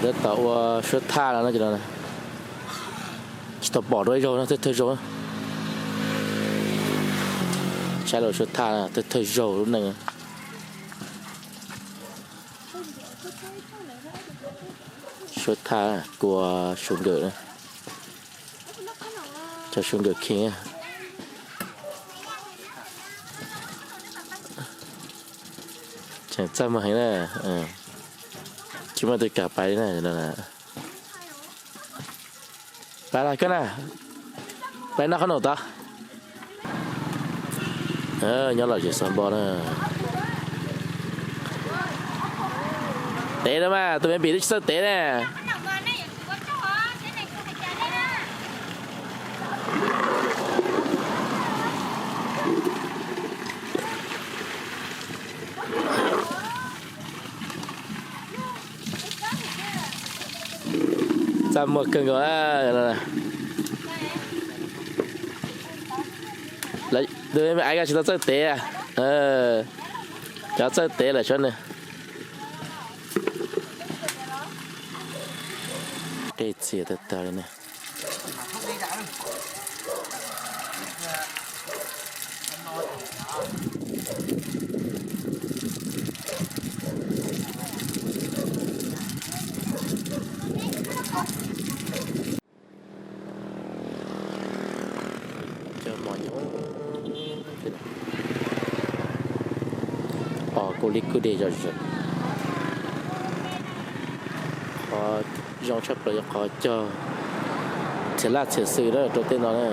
Tab tom ua suab thaj no ces no tsis tau pom dua ib zaug no, thawj thawj zaug. Saib los suab thaj thawj thawj zaug lub neej. Suab thaj kua su nkawm, cov su nkawm kheej. Tseem txaj muag heev na. Tsis muaj tus kam pais li na. Pais los koj na, pais noj qhob noom tod. Nyob lom zem xov npo na. Tev no mas tus me npis twb tsis txawj tev ne. Txaj muag kawg nkaus. Tus me aiv ko tsis tau txawj tev, cov txawj tev lawm saib nws. Qe txias tag tag li na. Cov mos nyob, pom kuv li kwj deg zom zaws. Qhov zoo tshaj plaws yog qhov cog txhiam laj txhiam xws na rau tej no na.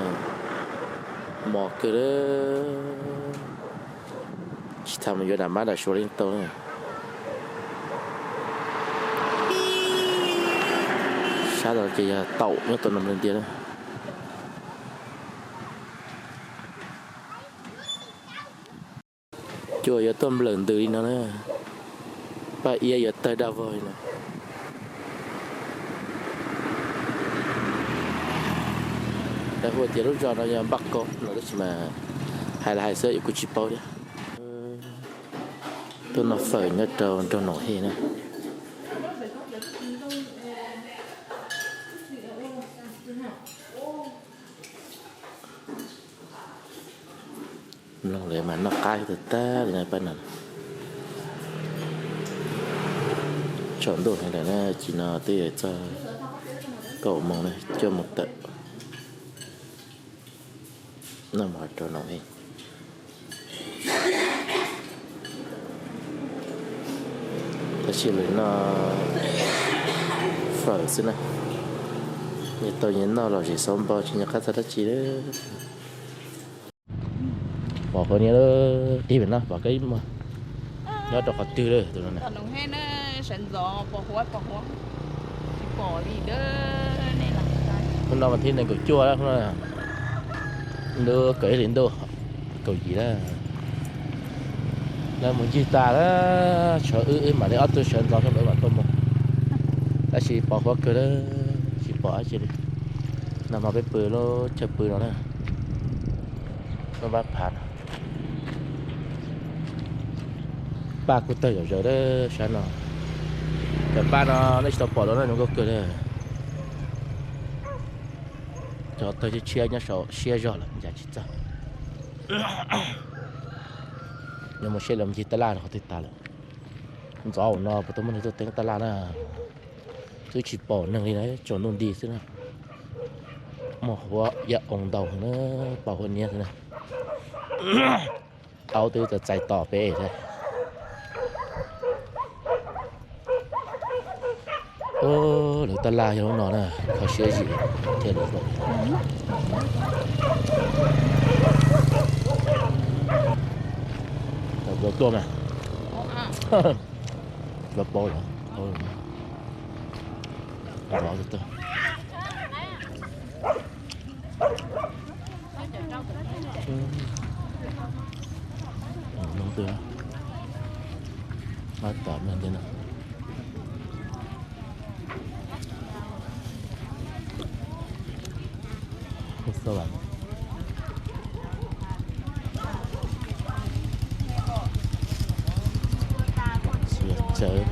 Mos kawg li. Tsis tas mus yuav dam mab dam suav li tau na. Sab tod ces yog taum nyob tau no ntiag na. Cua yuav tuaj nplawm ntws li no na. Paj iab yuav tawg daj vog li no. Lawv hu tias lub zos no yog Npaj Koo no tab sis mas hais los hais xwb, kuv tsis paub thiab. Tuaj noj fawm nyob rau nroog Noom Hej na. Mloog lawv mas noj qab tag tag li na pab no. Tsaus ntuj heev lawm na, tam sim no twb yog txog kaum moos na, cuaj moos tawm. Noj mov rau Noom Hej. Tab sis lawv noj fawm xwb na. Nyias tau nyias noj lom zem xauv npo tsis nco qab txog dab tsi li. Pom qhov niag ib pem no pom koj ib muag nyob rau qhov twg lawm tus no na. Hnub no mas thib nees nkaum cuaj lawm, ntuj kaum ib hlis ntuj, kaum yim lawm. Lawv mus ncig tas lawm, tshuav wb, wb mam li ob tug sawv ntxov rau lawv mam tuaj mus. Tab sis pos huab kawg lawm, tsis pom dab tsi li. Nag hmo peb pw lub chaw pw no na, lub npab phav no. Paj kuj tawg zom zaws lawm sab no. Cov paj no nej tsis tau pom los no zoo nkauj kawg li. Cov tawg tshiab tshiab nyob saum siab zog lawm ncav tsis txog. Nyob mus seb lawv mus ncig tab laj rau qhov twg tas lawm. Ntxov hauv no puas tau muaj neeg tuaj teeb tab laj na. Twb tsis pom neeg li na, tsaus ntuj nti xwb na. Muaj huab yaj oo ntau na, pom huab niab xwb na. Aub twb txais tos peb thiab. Lawv tab laj yog lub no na, kho siab zim thiaj li. Tuaj mas, tuaj paub lawm. Nrov tuaj. Noo twg, mab tom nag ntawd no. Txawv.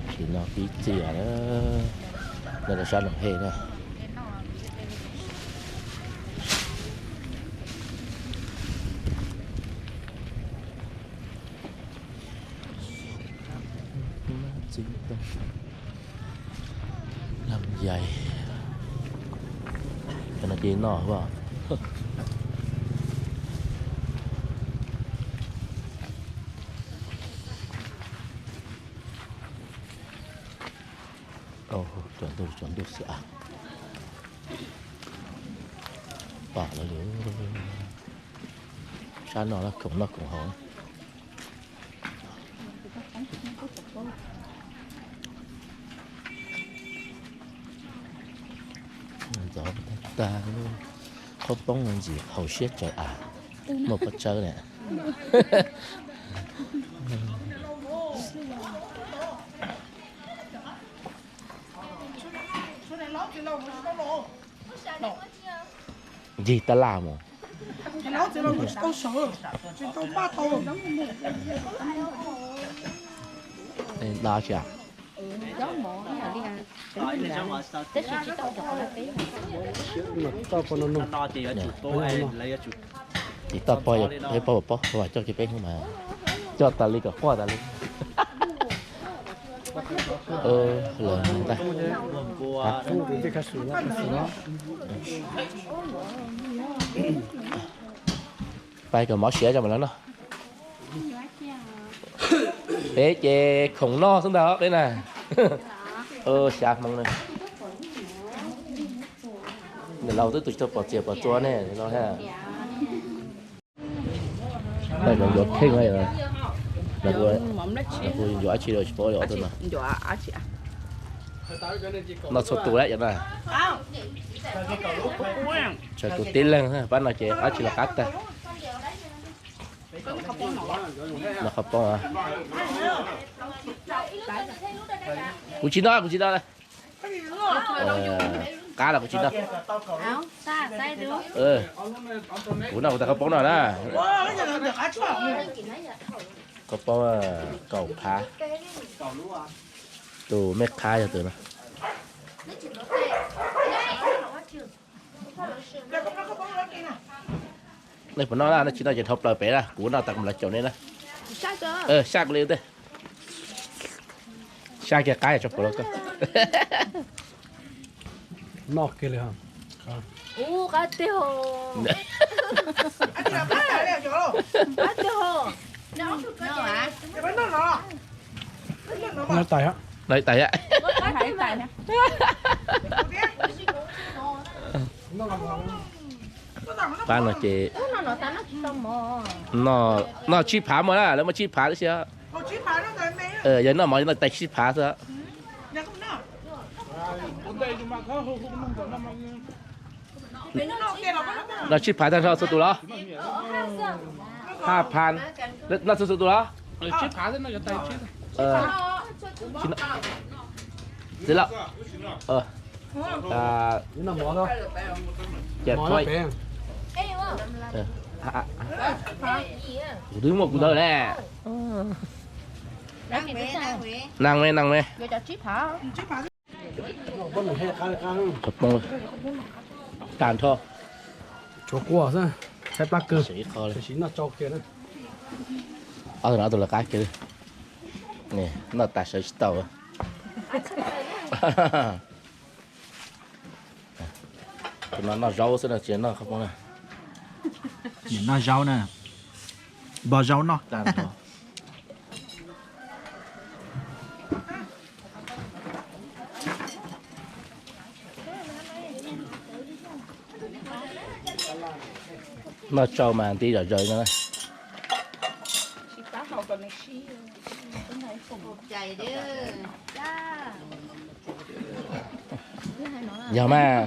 Tsis no pib txias na, no rau sab Noom Hej na. Lam yais, cov no ces noj as. Tsaus ntuj, tsaus ntuj xwb as. Pom lawm. Sab no lawv khoom noj khoom haus. Ntxov tag tag, qhaub poob ntxim haum siab tsaws as, muaj pob tsawb na. Ncig tab laj mus. Dab tsi? Tsis tau pog, pog pom pob, coj kiag peb hnub mas, coj tas li kom quaj tas li. Lawm ntag. Pais kom mov siav tso mam li noj. Peb ces khoom noj xwb ntag peb na. Xya hmoo na. Nws laus twb tu tsis tau pom txias pom txua ne no. Yuav kheej, yuav dab tsi los tsis paub li os no. Noj txhua tus lawm cov no. Tshuav kuv tib leeg pab no ces dab tsi los qab tag. Noj qhaub poob. Kuv tsis noj, kuv tsis noj. Qab los kuv tsis noj. Kuv noj kuv tus qhaub poob no na. Qhaub poob kaum phav. Tus mej qhab yog tus no. Nej puas noj na? Nej tsis noj ces dhau plaws pem na, kuv noj tas kuv mam los caum nej na. Saj kuv li ua ntej. Saj kiag qab tso puas los koj. Noj kiag li. Qab tiag. Qab tiag. Noj tais. Qab no ces noj tsib phav muaj na, lawv muaj tsib phav tib si. Yog noj mov noj tais tsib phav xwb. Noj tsib phav tag nrho txhua tus los? Haj phav. Noj txhua txhua tus los? Txiv lawm. Kuv twb muaj kuv ntawd ne. Neeg me, neeg me. Tag nrho. Tshuav quaj xwb, saib plab kawg. Ob tug no tus lawv qab kiag li. Noj tas sawv tsis tau. Tus no noj zaub xwb no tsis noj qhaub poob na. Noj zaub na, npog zaub noj. Noj tsau mas nti zom zaws no. Yog mas.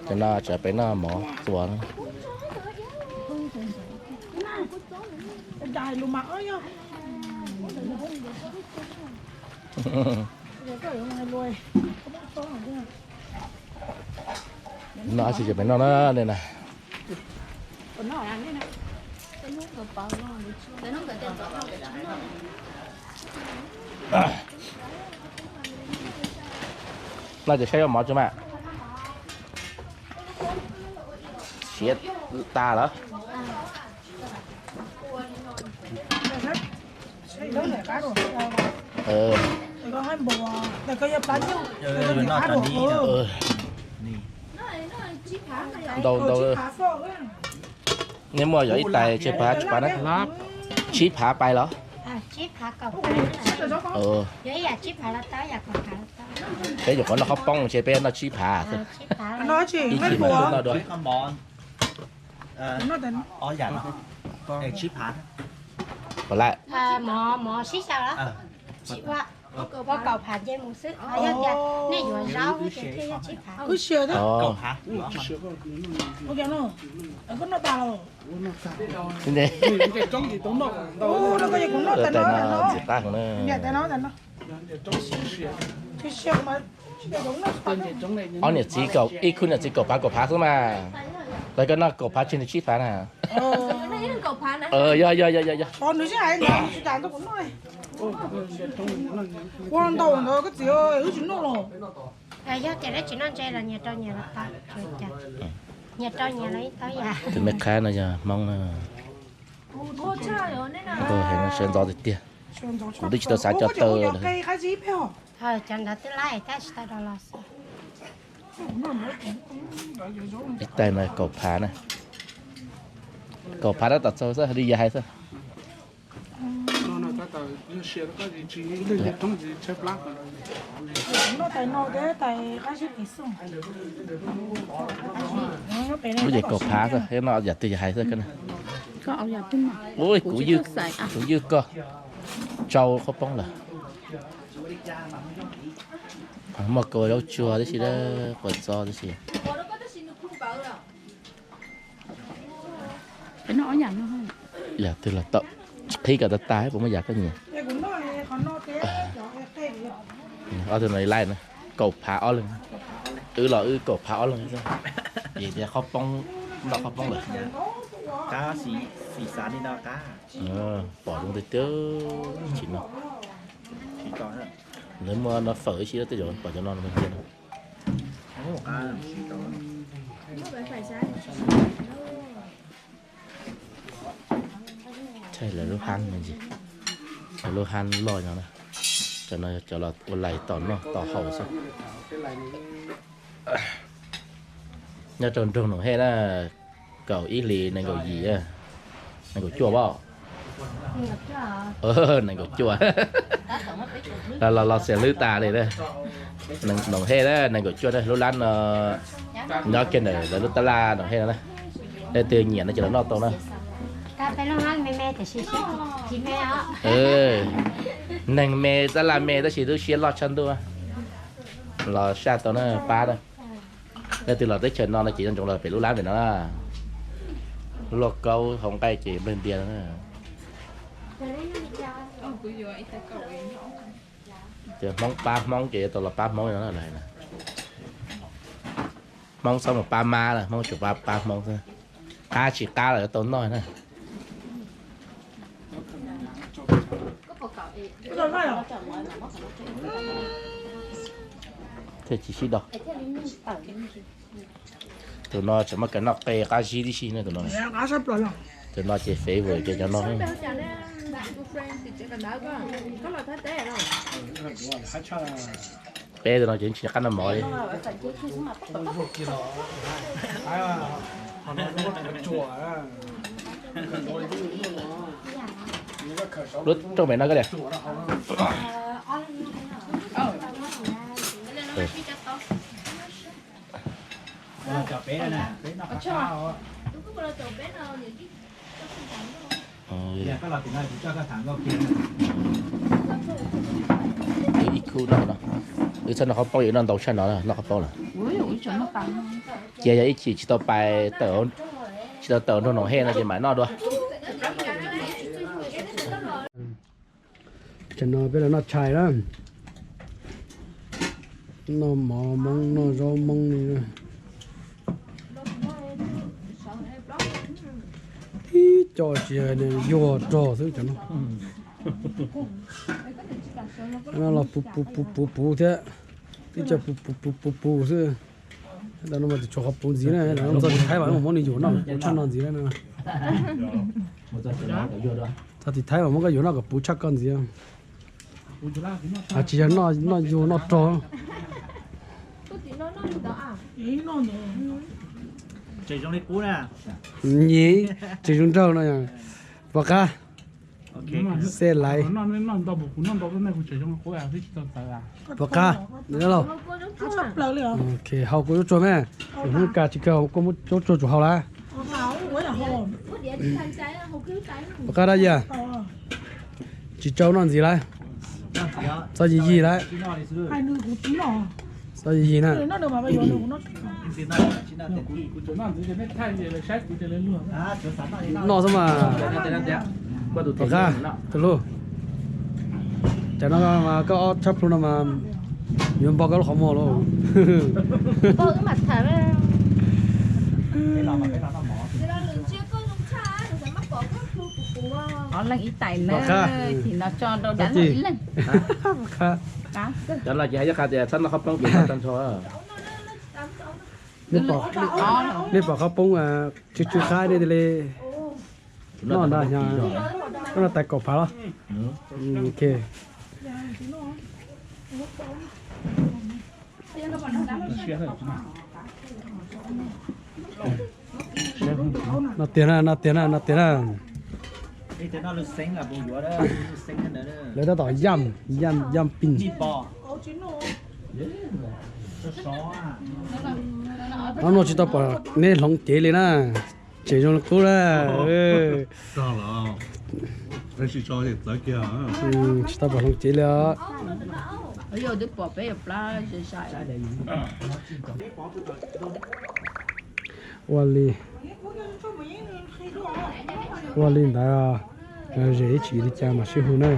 Cov no tsam peb noj mov txuas. Noj dab tsi ces peb noj na nej na. No ces saib yuav mov tso mas. Siav tas lawm. Ntau ntau. Nej muaj yog ib tais tseg phav tsis phav na? Tsib phav pais los? Peb nyuam qhuav noj qhob poob ces peb noj tsib phav xwb. Ib chim mas tuaj noj dua. Qhov lawm. Tais no ntxim qab heev na. Ob niam txiv kaum, ib khub niam txiv kaum phav kaum phav xwb mas. Lawv koj noj kaum phav tseg nws tsib phav na. Yog yog yog yog yog. Yog tias lawv tsis noj ntse los nyias rau nyias los tau, nyias rau nyias los ib tau yam. Tus me qhab no yog Hmoob na. Nkauj heev, sawv ntxov tiag tiag. Kuv twb tsis tau xav cov taw lawm. Cov ntawd twb laib tab sis tau rau los xwb. Ib tais no kaum phav na. Kaum phav tab tom txaus xwb, li yog hais xwb. Lub ces kaum phav xwb, no yam twg yog hais xwb. Ui, kuv ywj koj tsau qhob poob lawm. Muaj kaus zaub tsuag tib si, quav txob tib si. Yam twg los tau, qhib kom tag tag puas muaj yam koj nyiam. Ob tug no laib na, kaum phav ob leeg. Wb los wb kaum phav ob leeg. Vim tias qhob poob, noj qhob poob lawm. Pom zoo tiag tiag. Tsis no, lawv muaj no fawm ib si, tej zaum pom cov no ntxias no. Lawv lub hab no, lawv lub hab loj no na. Cov no cov los ua lais tos noj tos haus xwb. Nyob rau nroog Noom Hej na, kaum ib hlis nees nkaum yim, nees nkaum cuaj as. Nees nkaum cuaj. Los los xiam hlwb tas li na. Noom Hej na, nees nkaum cuaj na, lub lab no nyob kiag ntawm lawv lub tab laj Noom Hej no na. Leej twg nyiam no ces los noj tau na. Neeg me tab laj me tab sis lub siab loj tshaj ntuj. Los saj tau na, pab na. Leej twg los teb chaws no no ces nco ntsoov los pem lub lab ntawm no na. Luaj kaub hau nqaij ces nplawg ntias no na. Ces Hmoob pab Hmoob ces yuav tau los pab Hmoob no na. Hmoob txhob mus pab mab na, Hmoob tsuas pab pab Hmoob xwb. Qab tsis qab los yuav tau noj na. Thiaj tsis sib do. Tus no tseem muaj kev noj qe qab zib tib si ne tus no. Tus no ces fav vwm ces cov no. Peb tus no ces tsis nco qab noj mov li. Lub rooj pem no koj li. Ib khub no, wb txhob noj qhov poob, yuav noj ntau tshaj no noj qhov poob lawm. Cia yog ib chim tsis tau pais, tsis tau tawm nroog Noom Hej no ces mam noj dua. Tam no peb los noj tshais na, noj mov Hmoob noj zaub Hmoob li na. Coj tsis yog yuag rog xwb cov no. No los puv puv puv puv puv thiab, twb coj puv puv puv puv puv xwb. Tab no mas tsis tshuav qhov puv ntxiv na, txog tim Thaib mas muab nws yuam noj kom puv tshaj no ntxiv na. Txog tim Thaib mas muab koj yuam noj kom puv tshaj koj ntxiv. Tsis yog noj yug noj rog. Nyi, tseem zoo nraug no. Pom qab. Xej laiv. Pom qab. Hau kua zaub tsuag me. Hnub kas tsis kawg kua zaub tsuag tsum hau lawm. Pom qab dab yas. Tsis tsau noj ntxiv lawm. Txhob yig yig lawm. Txhob yig yig na. Noj xwb mas. Pom qab tus hlub. Cas no mas koj ob tshab plhu no mas yuav npo koj lub qhov muag lauj. Pom qab. Pom qab. Nej pom qhov poob tsw tsw qab nej li. Noj ntag, no tais kaum phav los. No tiag na, no tiag na, no tiag na. Lawv tab tom yam, yam, yam pis. Ob no tsis tau pom neb hloov cev li na. Tseem zoo li qub na. Tsis tau pom hloov cev li os. Ua li, ua li ntawd, zem ib chim li cas mam sib hu na.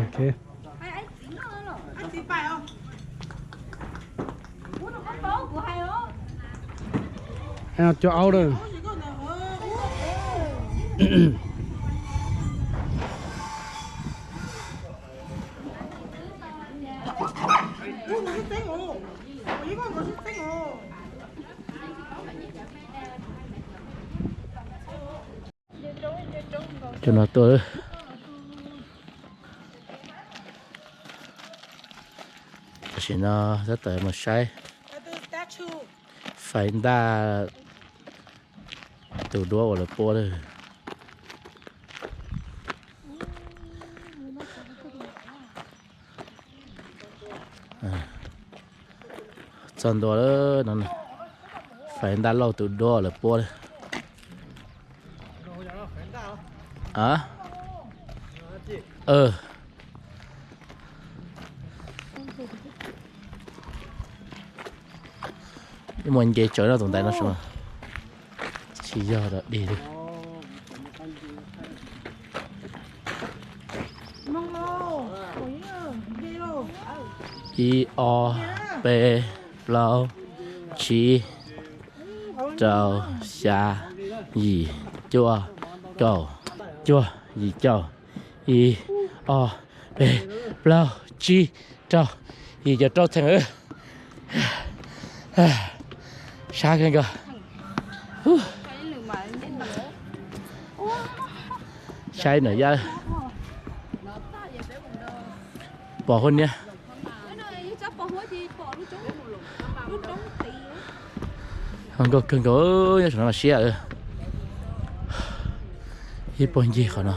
Cov aub na. Cov no tuaj. Tam sim no tab tom mus saib fais ntaj tus duab uas lawv puab lawm. Txog ntua lawm no, fais ntaj lauj tus duab uas lawv puab lawm. Ib muaj nce tsawv no tus ntaiv no tsis yog dog dig li. Ib ob peb plaub tsib rau xya yim cuaj kaum cuaj yim caum ib ob peb plaub tsib rau yim caum rau txheem. Sab kawg nkaus. Saib nws yab pos huab niab. Nkauj kawg nkaus, nyob saum no siab. Ib puag ncig qhov no.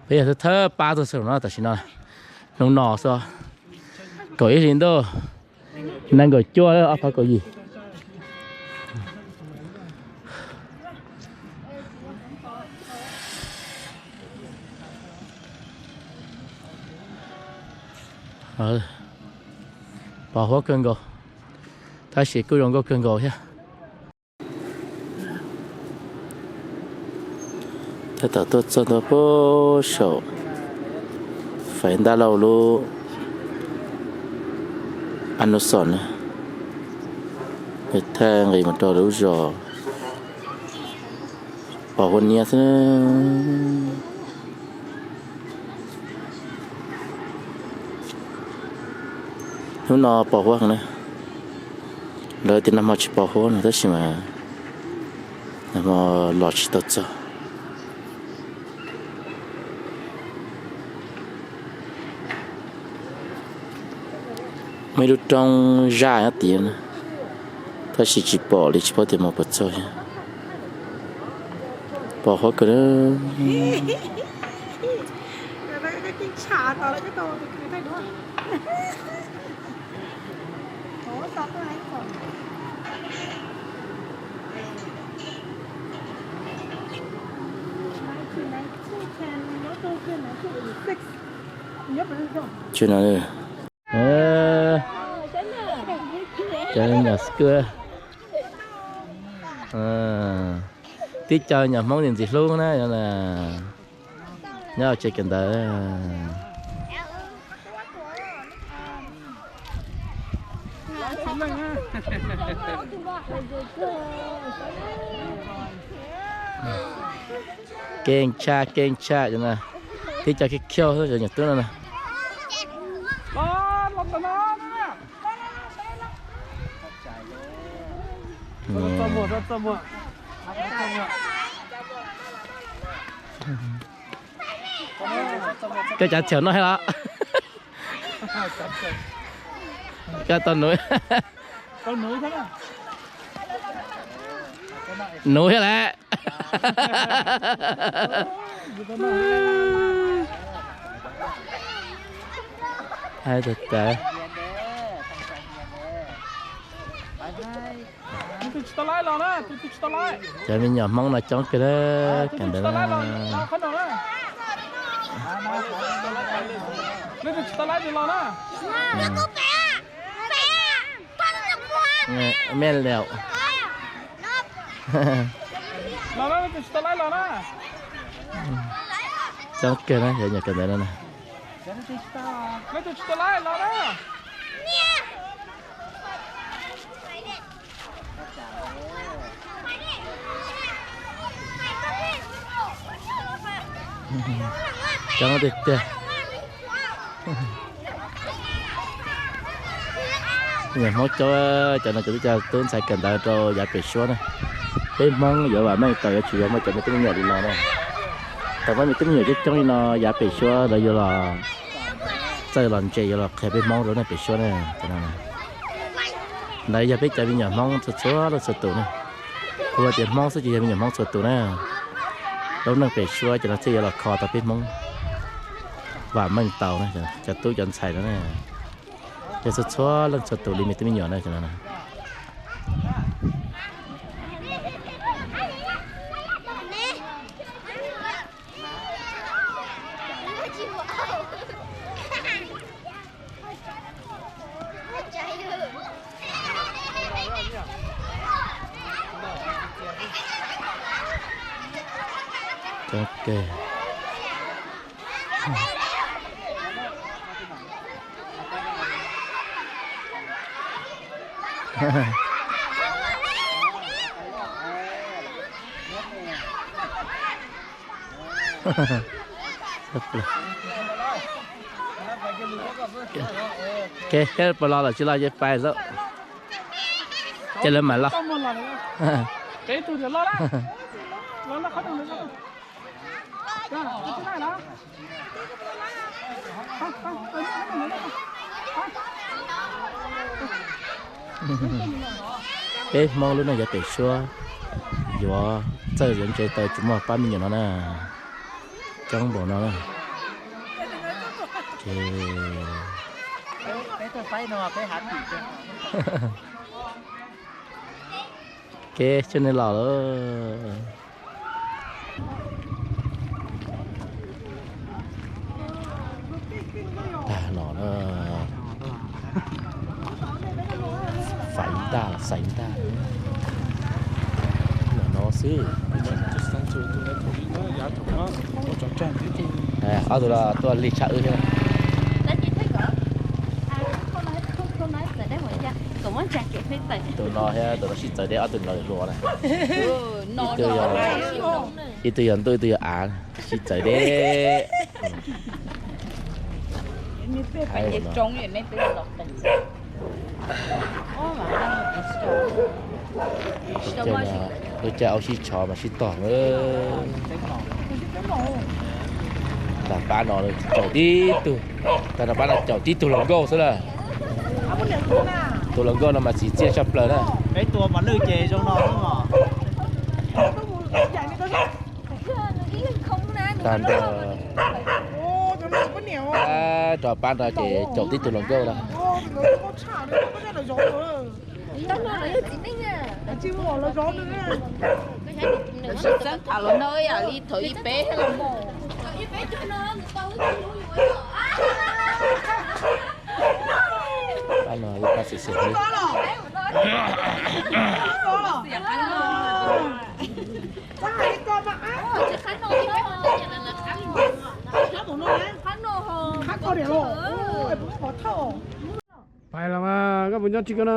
Peb yog thawj pab tuaj xwb no, tam sim no hnub no xwb. Kaum ib hli ntuj, nees nkaum cuaj ob phav kaum yim. Pos huab kawg nkaus, tab sis kuj zoo nkauj kawg nkaus thiab. Tab tom tuaj txog ntua puag saum Pais ntaj lauj lub a nu xom na, thaij nqis mus rau lub zos pos huab niab xwb. Hnub no pos huab heev na, lawv tias nag hmo tsis pos huab no tab sis mas nag hmo los tsis tau txog. Muaj ib lub roob zaj nyob tid na, tab sis tsis pom li, tsis paub tias mus puas txog thiab. Pos huab kawg na. Cov nyuam skwj, tib co nyuam Hmoob ntxim hlub na, nyob tsev kawm ntawv. Keej tshaj keej tshaj, tib co khiav khiav xwb cov nyuam tub no na. Koj cav txhiam no thiab los? Koj tau nuv, nuv thiab lawm. Hais tag tas. Cov me nyuam Hmoob no coob kawg na, kawm ntawv na. Mej liam. Coob kawg na, cov nyuam kawm ntawv no na. Coob tiag tiag. Nyuam Hmoob coob, cov no cov tub ntxhais kawm ntawv rau yav pem suab na. Peb Hmoob yuav vam meej tau yuav tsum yuav muaj cov me tub me nyuam li no na. Thaum muaj me tub me nyuam coob coob li no yav pem suab lawv yuav los txawj los ntse yuav los qhia peb Hmoob rau neej pem suab na. Ntawd yog peb cov me nyuam Hmoob txhua txhua leej txhua tus na. Kuv hais tias Hmoob xwb ces yog me nyuam Hmoob txhua tus na. Lub neej pem suab cov no thiaj yuav los kho tau peb Hmoob vam meej tau na, cov tub cov ntxhais no na. Yog txhua txhua leej txhua tus li me tub me nyuam na. Kev pais los los tsis los ces pais xwb. Ces lawv mam los. Peb Hmoob lub neej yav pem suab yuav txawj yuav ntse tau tsis muaj pab me nyuam no na. Coob npaum no na. Kev tsheb neeg los lawm. Tag los na. Faiv ntaj los xaiv ntaj. Nim no xwb. Ob tug los tuaj lig tshaj wb thiab. Tus no thiab tus no sib txawv deb, ob tug no hluas na. Ib tug yog ntuj, ib tug yog av, sib txawv deb. Lub caij au sib tshov mas sib tog. Tag pab no caum tib tug, tag no pab no caum tib tug hluas nkauj xwb lawm. Tus hluas nkauj no mas txiv txiaj tshaj plaws na. Peb tua mos lwj ces zoo no xwb os. Tag nrho, rov pab no ces caum tib tug hluas nkauj na. Pab no ib pab xwm xwm li. Pais los mas, koj puas nyob tsis koj na?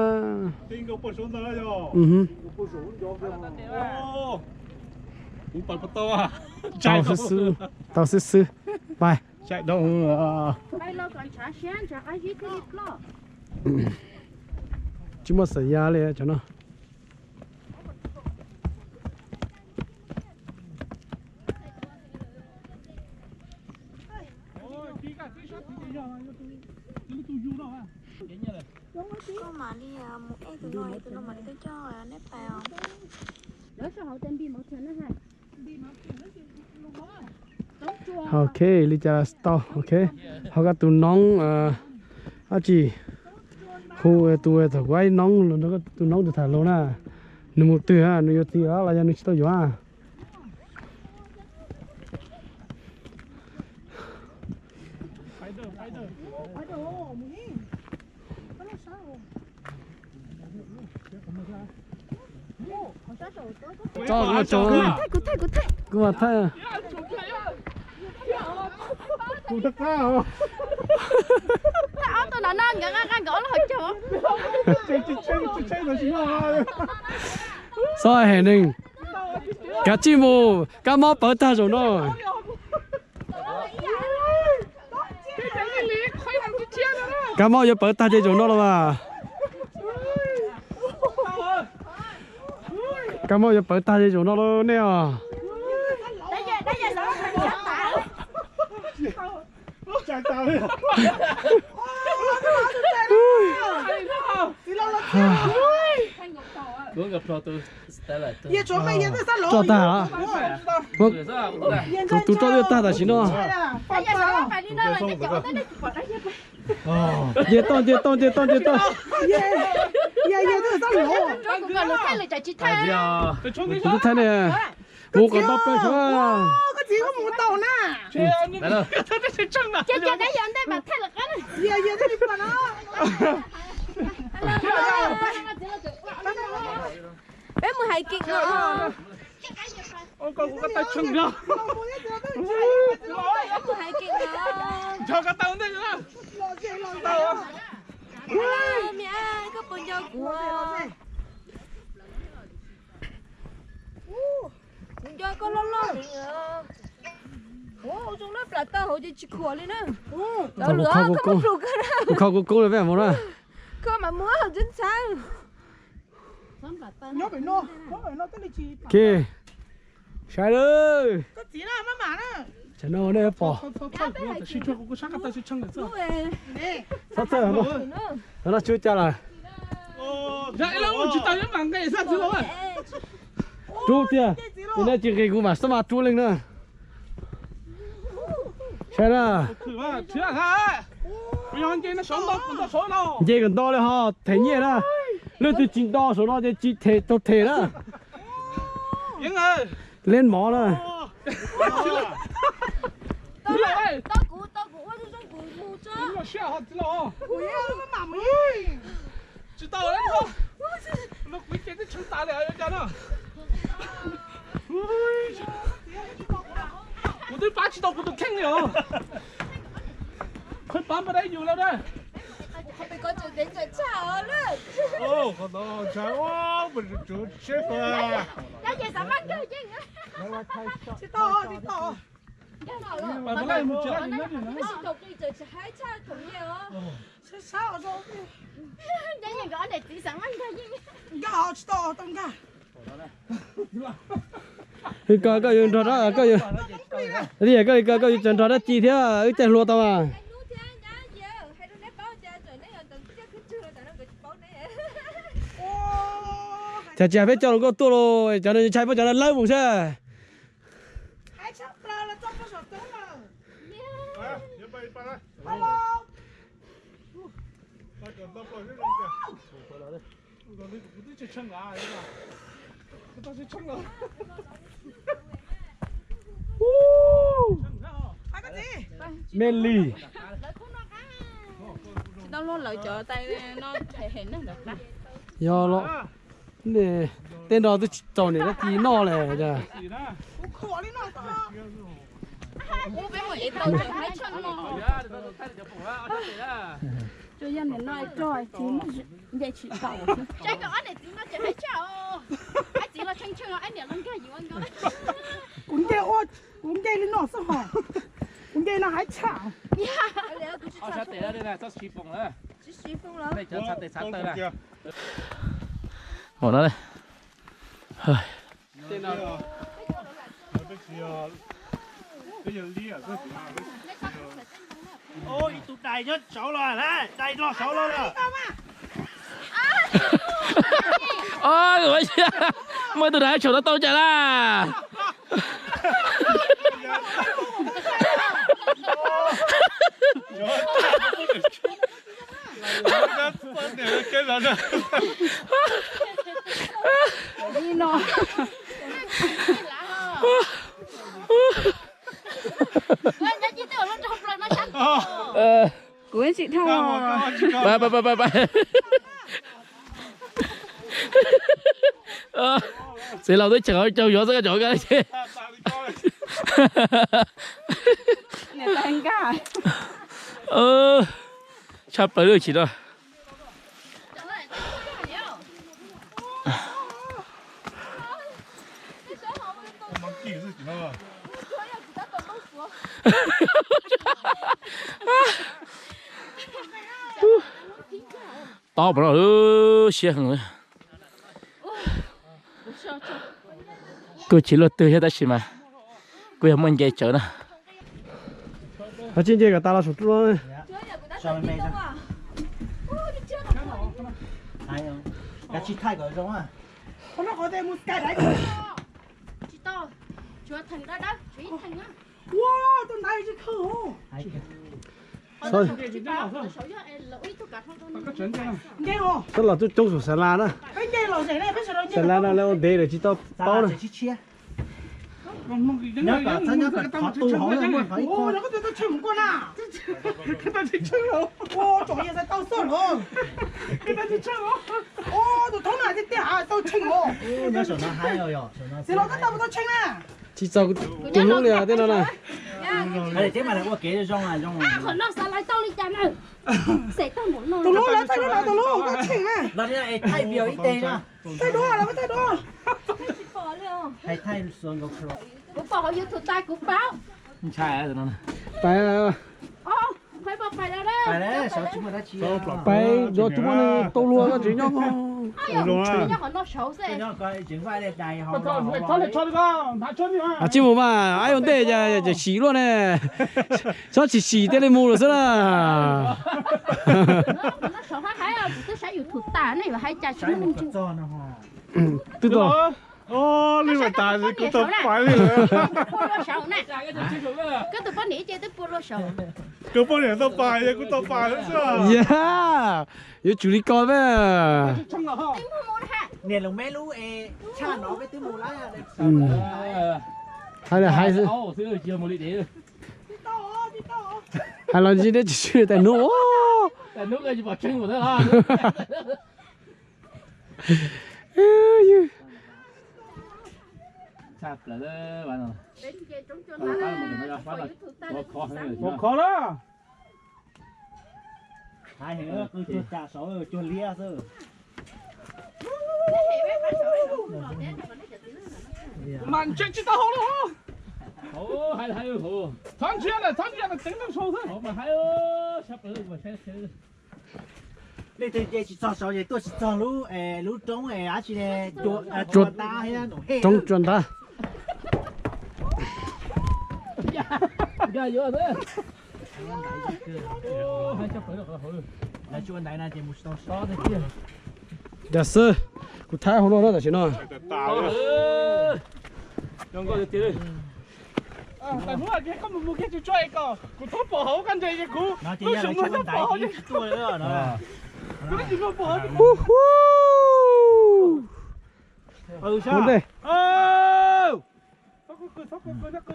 Tau xwb xwb, tau xwb xwb. Pais. Tsis muaj xav ya li cov no. Koj mam li mus ej tus no, tus no mam li tuaj coj neb pais os. Ok, li cas tau, ok. Ho koj tus noob, dab tsi, hu tus thaum kuv ib noob, tus noob tus tham lus na, nws mus twg, nws yuav txiv los yog nws tsis tau yuav? Tso kuv tso, kuv mas thaij. Thaij ob tug no no nkawd nqa nqa nkawd ob lub hauv caug. Xov hem neeg, kav tsij mus, kab mob pawv tag zaum no. Kab mob yuav pawv tag ces zaum no los mas. Kab mob yuav pawv tag ces zaum no los nej os. Roj tag, tus tus roj twb tag tam sim no. Nce toj, nce toj, nce toj, nce toj. Tus twb thaij ne, mus kom tau peb sab. Peb mus hais kiag os. Peb mus hais kiag os. Nco koj tau ntej na. Hello, me ab, koj puas nco kuv? Kuv nco koj loj loj heev. Ua zoo na, plam tau hauv ces tsis khuam li na. Lwm koj muab plhus koj na. Kuv kho kuv koob li peb mus na. Koj mam mus hauv tseeb ntxhawb. Ke, saib lawm. Tsam no nej pom. Txhob txhawj, no tsis ua cas lawm. Rub tiag, ces nej tsis nqis kuv mam xab mas rub leej na. Saib na. Nce kom nto li ho them nyiaj na. Leej twg tsis nto saum no ces tsis them, tau them na. Leej mov na. Tsis tau, kuv ces twb tshee tas li, ua cas no. Kuv twb pab tsis tau kuv tus kheej li os. Qhov pab npaj dab yus lawm na. Qhov no ntshai, ntshai, ntshai. Tsis tau, tsis tau. Nkag ho tsis tau, tau nkag. Wb koj, koj yuav nrog dab, koj yuav, koj yuav, koj yuav tseem nrog dab tsi thiab wb caij hlua tau mas. Cas tsis hais peb coj hluas nkauj tuaj los cov no ntshai pab cov no lawb mus xwb. Me li. Yog los, tej no twb tsis txaus niam dab tsi noj li. Kuv nce ua, kuv nce li no xwb hos. Kuv nce no hais tshaj. Ib tug dais nyob saud los, dais no saud los lawm. Muaj tus dais tshaum tau tau cas lawm. Kuv tsis dhau. Txiv laus twb cheem hauv caug yuav xwb koj tseem ua koj ces. Tshaj plaws lub chim no. Tob pov no siab heev. Kuj tsis luaj twg thiab tab sis mas kuj yog muaj nce tsawv na. Ho tsis nce kom tas los saum no. Ua, tus ntawd tsis khaws. Sab los tuaj coob saum xas las na. Xas las no lawv ua ntev lawm tsis tau paub na. Tsis txaus tus hlub li tej no na. Qhov no xav lawv tau li cas na? Xem tau npaum no. Tus hlub lawv thaij duab no, tus hlub koj tsheej na. Thaij duab, lawv thaij duab. Kuv pom hauv YouTube tas kuv paub. Ntshai no. Pais, pais yuav tsis muaj neeg tau luag koj tseem nyob. Nyob qhov no saud xwb. Tsis mus mas, ib ua ntej ces sim luaj ne. Txhob tsis sim thiaj li mus lawm xwb na. Twb tau. Li mas tas kuv tau pais li. Koj tus poj niam ces twb pua luaj saud. Kuv poj niam tau pais, kuv tau pais xwb. Yam, yuav tsum li ko me. Niam lus me lub es tshaj no peb twb mus lawm. Hais, hais xwb. Hais los ntsib neb tsis swb tais hnub. Ua khov na. Hais heev, qw cuag tsam saud cuag liab xwb. Mas ntshe tsis tau hauv lawm. Txhob ntsia lawm, txhob ntsia lawm, teev rau saud xwb. Leej twg nce tsis txog saud ces tuaj tsis txog lub, lub roob dab tsi ne, Tsua Ntab thiab Num Hej. Roob Tsua Ntab. Ntawd xwb, kuv thaij hauv no na tam sim no. Hu hu. Ua ntej.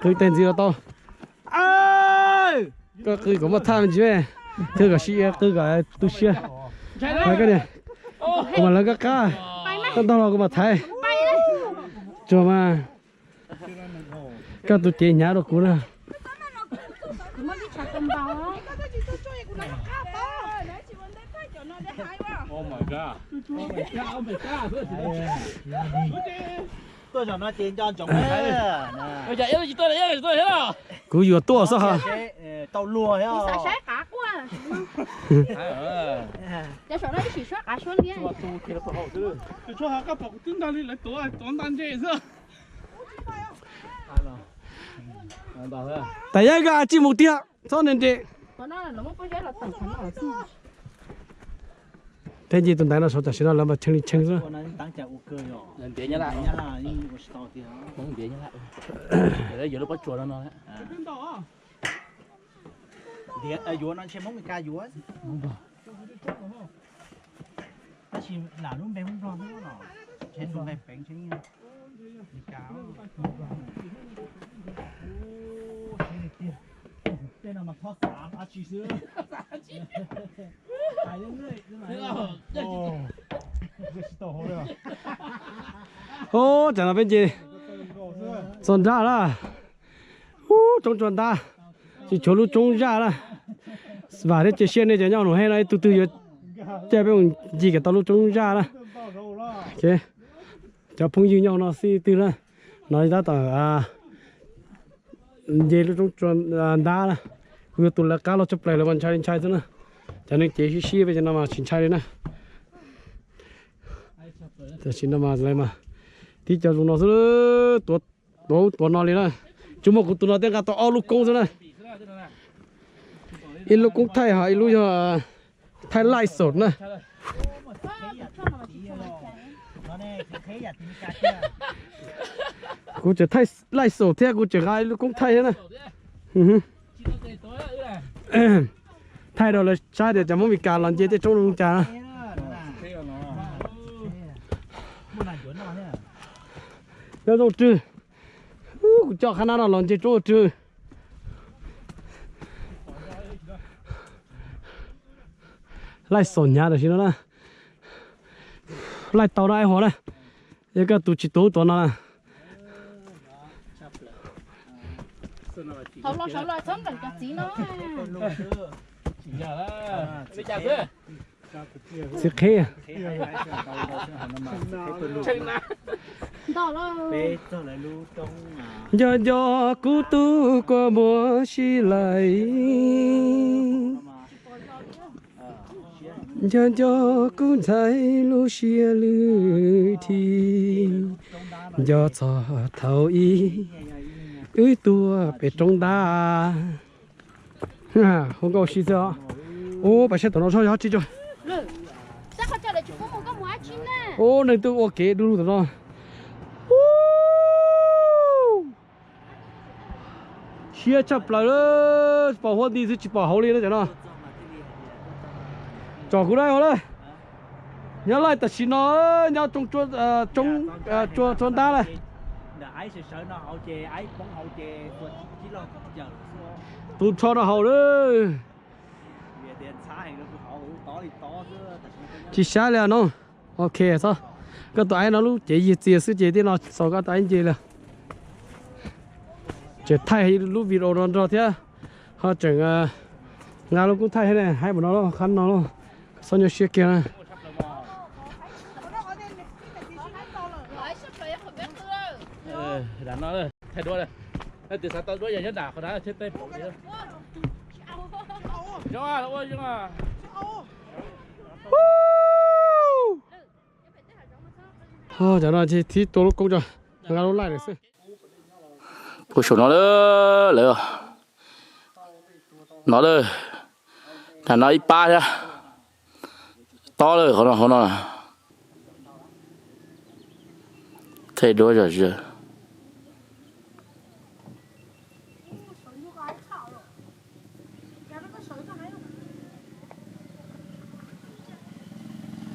Qw tes ntxiv los tau. Koj qw kom muaj thaj me ntsis, qw kom sib, qw kom tu siab. Kuv mam lawv koj qab, koj ntog los kuv mam thaiv. Tsuag mas, koj tus cev hnyav rau kuv na. Tuaj zaum no ces nco ntsoov. Kuv yuav tuaj xwb ha. Tau luag. Tam yab koj tsis mus tiag, txhob nres nres. Peb nce tus ntaiv no saud tam sim no lawv mas tshee li tshee xwb. Yuav no ntshe Hmoob Meskas yuav. Tab sis lam lub npe Hmoob Nplog xwb los, ntshe tus nqe peev ntshe Meskas. Tej no mas thob xav dab tsi xwb. Ub, tsam no peb nce txog nrab lawm. Ub, roob Tsua Ntab, tsis tshuav lub roob zaj lawm. Vam thiab cia siab nej cov nyob Num Hej no ib tug twg yuav caij peb mus ncig kom tau lub roob zaj lawm. Cov phooj ywg nyob no xib twg na, no tab tom nce lub roob Tsua Ntab na. Kuv yuav tus lawv qab los tshaj plaws lawv mas ntshai li ntshai xwb na. Cov neeg cev sib sib peb cov no mas tsis ntshai li na. Tam sim no mas lawv mas tib co zoo no xwb, tuav tuav no li na. Tsuas muaj kuv tus no thiaj nqa tau ob lub koob xwb na. Ib lub koob thaij ho ib lub yog thaij laij xaum na. Kuv tseem thaij laij xaum thiab kuv tseem nqa ib lub koob thaij thiab na. Thaij rau lawv saib tias cov Hmoob Meskas los nce tej roob zoo cas na. Nyob zoo Rwg. Kuv coj qhab nab no los nce roob Rwg. Laij xaum hnyav tam sim no na. Laij tau no ib huam na. Yog koj tus tsis tuav tuav no na. Txiv qheb. Nco nco kuv tus kua muag si lais, nco nco kuv ntxhais lub siab lwj thi, nco txog thaum ub wb tuaj pem roob ntab. Hu nkauj si xwb os. Ub, pab saib tom no zog yog tsis tso. Ub, neeg twb ua kev du lug tom no. Ub, siab tshaj plaws, tsis pom huab nti xwb tsis pom hauv li na cov no. Tsom kuv na os na. Nyob laij tam sim no, nyob tsoo, tsoo, tsua ntab lawm. Tus tsho no haus lawm. Tsis sab li no. Ok, txhob. Koj tus aib no lub cev yig txias xwb ces tej no xaus koj tus aib nce li. Tseem thaij lub video no nrog thiab, ho tseem Nqa lub kub thaij thiab ne, haib npaum no los qab no los, txhob nyuaj siab kiag na. Cov no thib tua lub koob tso, nqa lub laij lawm xwb. Puag saum no lawm, lawv no lawm, nram no ib pab thiab, tob lawm qhov no, qhov no. Thaij duab zom zaws.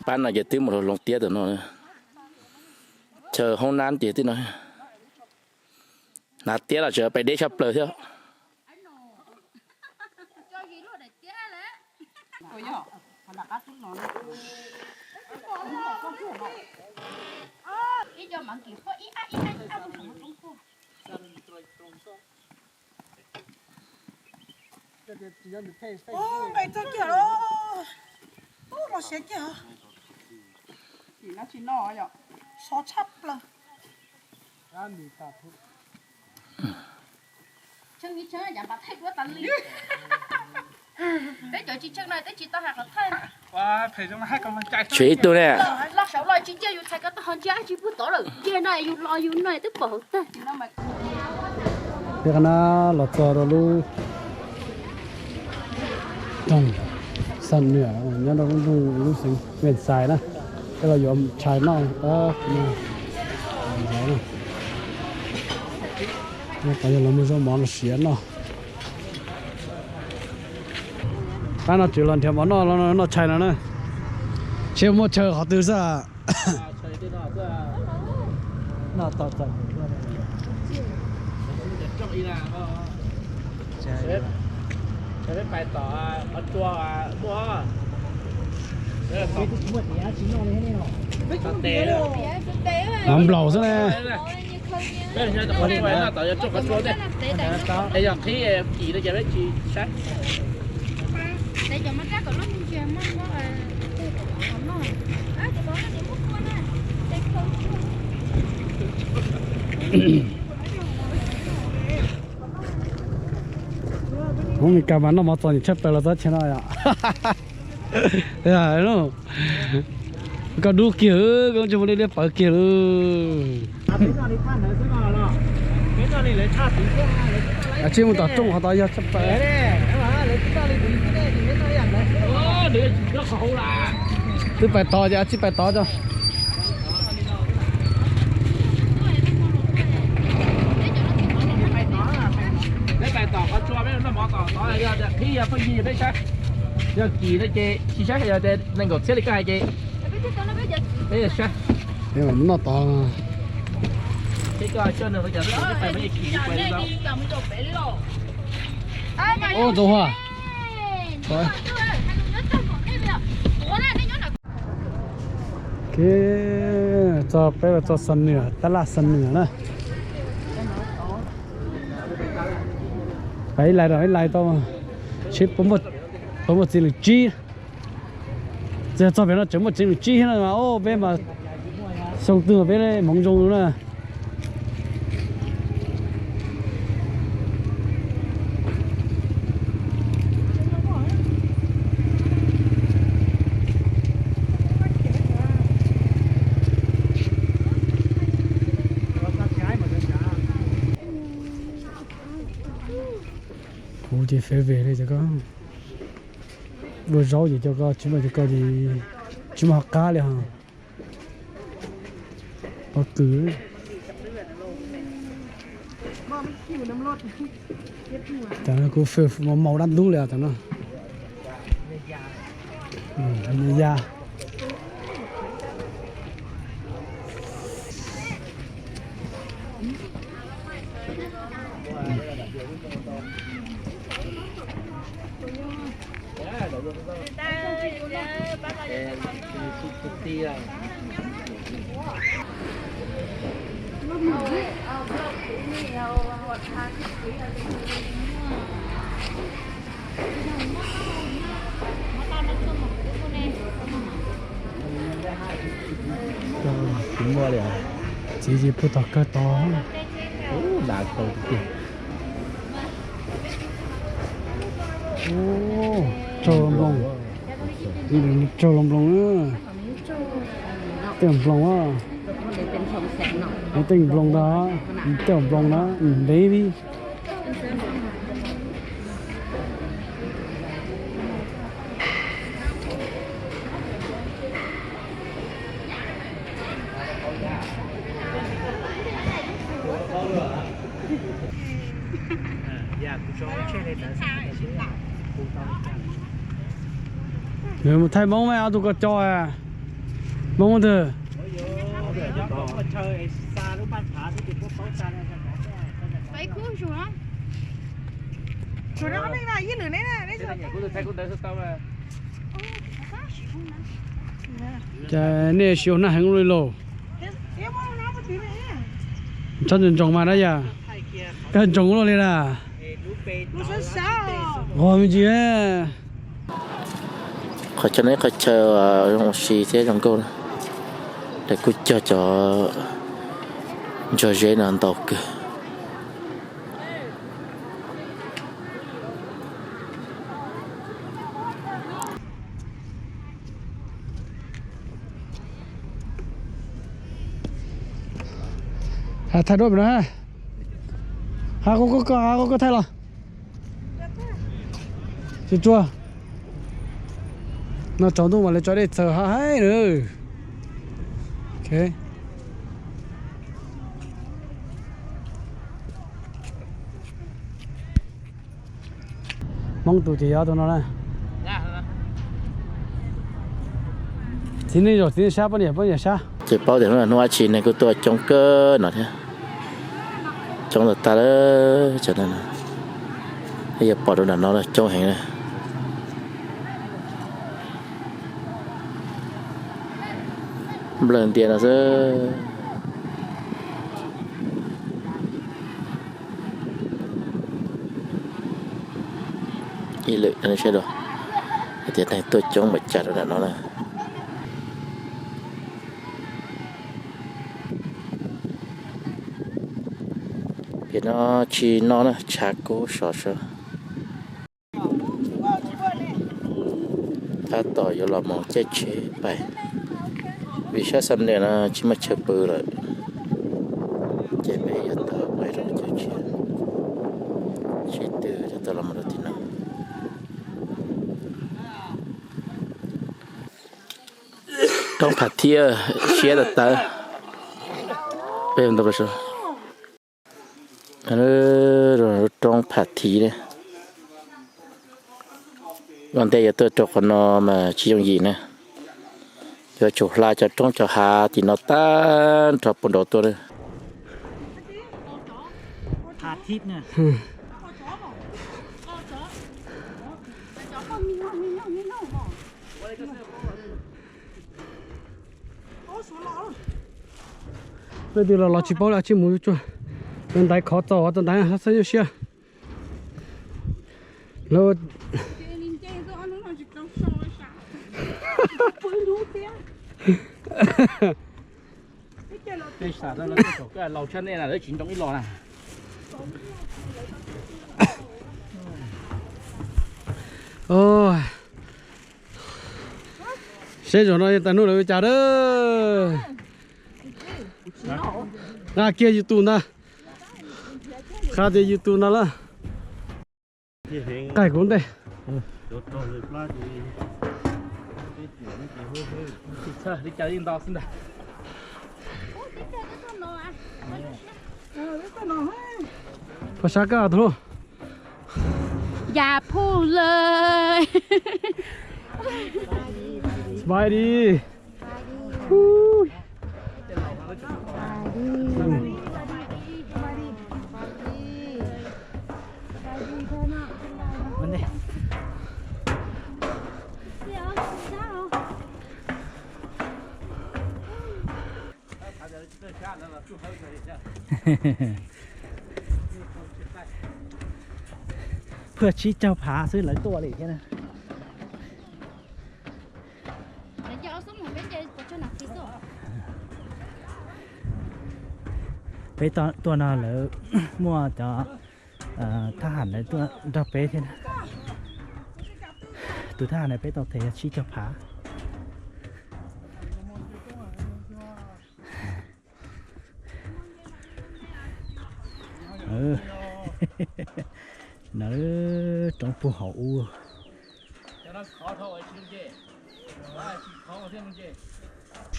Pab no ces twb mus hloov tiab tam no. Chaw hoob nab ces twb no. Hnav tiab los tseem pais deb tshaj plaws thiab. Nqis txog kiag los, ub, los siav kiag. Sov tshaj plaws. Tsev ib tug ne. Peb qhov no los txog rau lub roog Xam Nuam nyob rau lub nroog lub xeev Vees Xais na. Peb los yuav tshais noj, no yog los muag zaub mov los siav noj. Qab no tseem los nrhiav mov noj, noj tshais no na. Seb muaj chaw qhov twg xwb. Mov nplaum xwb ne. Hmoob Mes Kas mas noj mov txom nyem tshaj plaws los txog chaw no yom. Koj dub kiag, koj tsis muaj liab liab pawv kiag lawm. Tsis mus tom rooj qhov tod yog tshaj plaws. Twb pais tod ces tsis pais tod tso. Peb pais tom qhov tsua peb noj mov tom tod, yog qhib yog pheej yig peb saib, yog kim no ces tsis saib, yog tias nees nkaum txhiab li koj hais ces peb saib. Noj tod. Ub, ntxoov hua. Txog peb los txog Xam Nuam, tab laj Xam Nuam na. Pais ib lais rau ib lais tau, seb puas muaj txiv lwm tsib. Txawm yog txog pem no tseem muaj txiv lwm tsib thiab no mas, o, peb mas xyoo twg peb hmoov zoo na. Kuv ces fav vem li cov ko, ua zaub ces cov ko tsis muaj, cov ko ces tsis muaj qab li ho. Qhov kws, tam no kuv fwj maus dab ntub li tam no. Ya. Tsis muaj li. Txiv ces puag tom kawg tod. Dav kawg tiag. Raug los nploos. Raug los nploos na. Tej nploos a. Tej nploos ntag. Tej nploos na. Ntev li. Nws mus thaij Hmoob mas ob tug ko co. Hmoob twg? Ces nej siv nag heev li lauj. Tsob ntsoos ntsoos mas na yom. Koj ntsoos luaj li na. Ua me ntsis. Qhov chaw no ib qhov chaw zoo ua si thiab zoo nkauj na. Lawv kuj cog cov ntsuag zeb no ntau kawg. Thaij duab pem no, hab koj, hab koj thaij los. Tsuag tsuag. No tsaus ntuj mas lawv tso dej txaws hab haib na. Hmoob tus ces yog tus no na. Txiv neej zaum txiv neej sab poj niam poj niam sab. Ces paub tias hnub no hnub dab tsi neeg kuj tuaj coob kawg no thiab. Coob tag tag lawm, cov no, yog pom rau nram no coob heev na. Nplawg ntias no xwb. Ib lwm no saib dua, hais tias neeg tuaj coob npaum cas rau nram no na. Pem no tsis no na, tshav kub sov sov. Tab tom yuav los mus caij tsheb pais, vim sab Xam Nuas no tsis muaj chaw pw lawm, ces peb yuav tau pais rau caij tsheb, sib tw tab tom los mus rau tim no. Roob Pham Thib siab tawv tawv. Peb ntau, roob Pham Thib, ua ntej yuav tuaj rau qhov no mas tsis yooj yim na. Yuav tsum hla cov roob cov hav tim no tag nrho puag nraud tuaj. Leej twg los los tsis paub lawm, tsij mus tsuag. Tus ntaiv khov txaus, tus ntaiv xav nyuaj siab. Lawv Seb zaum no tas hnub lawv ua cas dab. Nqa kiag YouTube ntag. Qha tias YouTube ntag lawm. Qaij kuv ntej. Pab sab koj tus hlub. Yam phum lawm. Sbais di. Phuaj tsib caug phav xwb lawv tuaj li thiab na. Peb tuaj no lawv muaj cov thab ham lawv tuaj nrog peb thiab. Tus thab ham no peb tau them yog tsib caug phav. Na, roob puag hauv ub.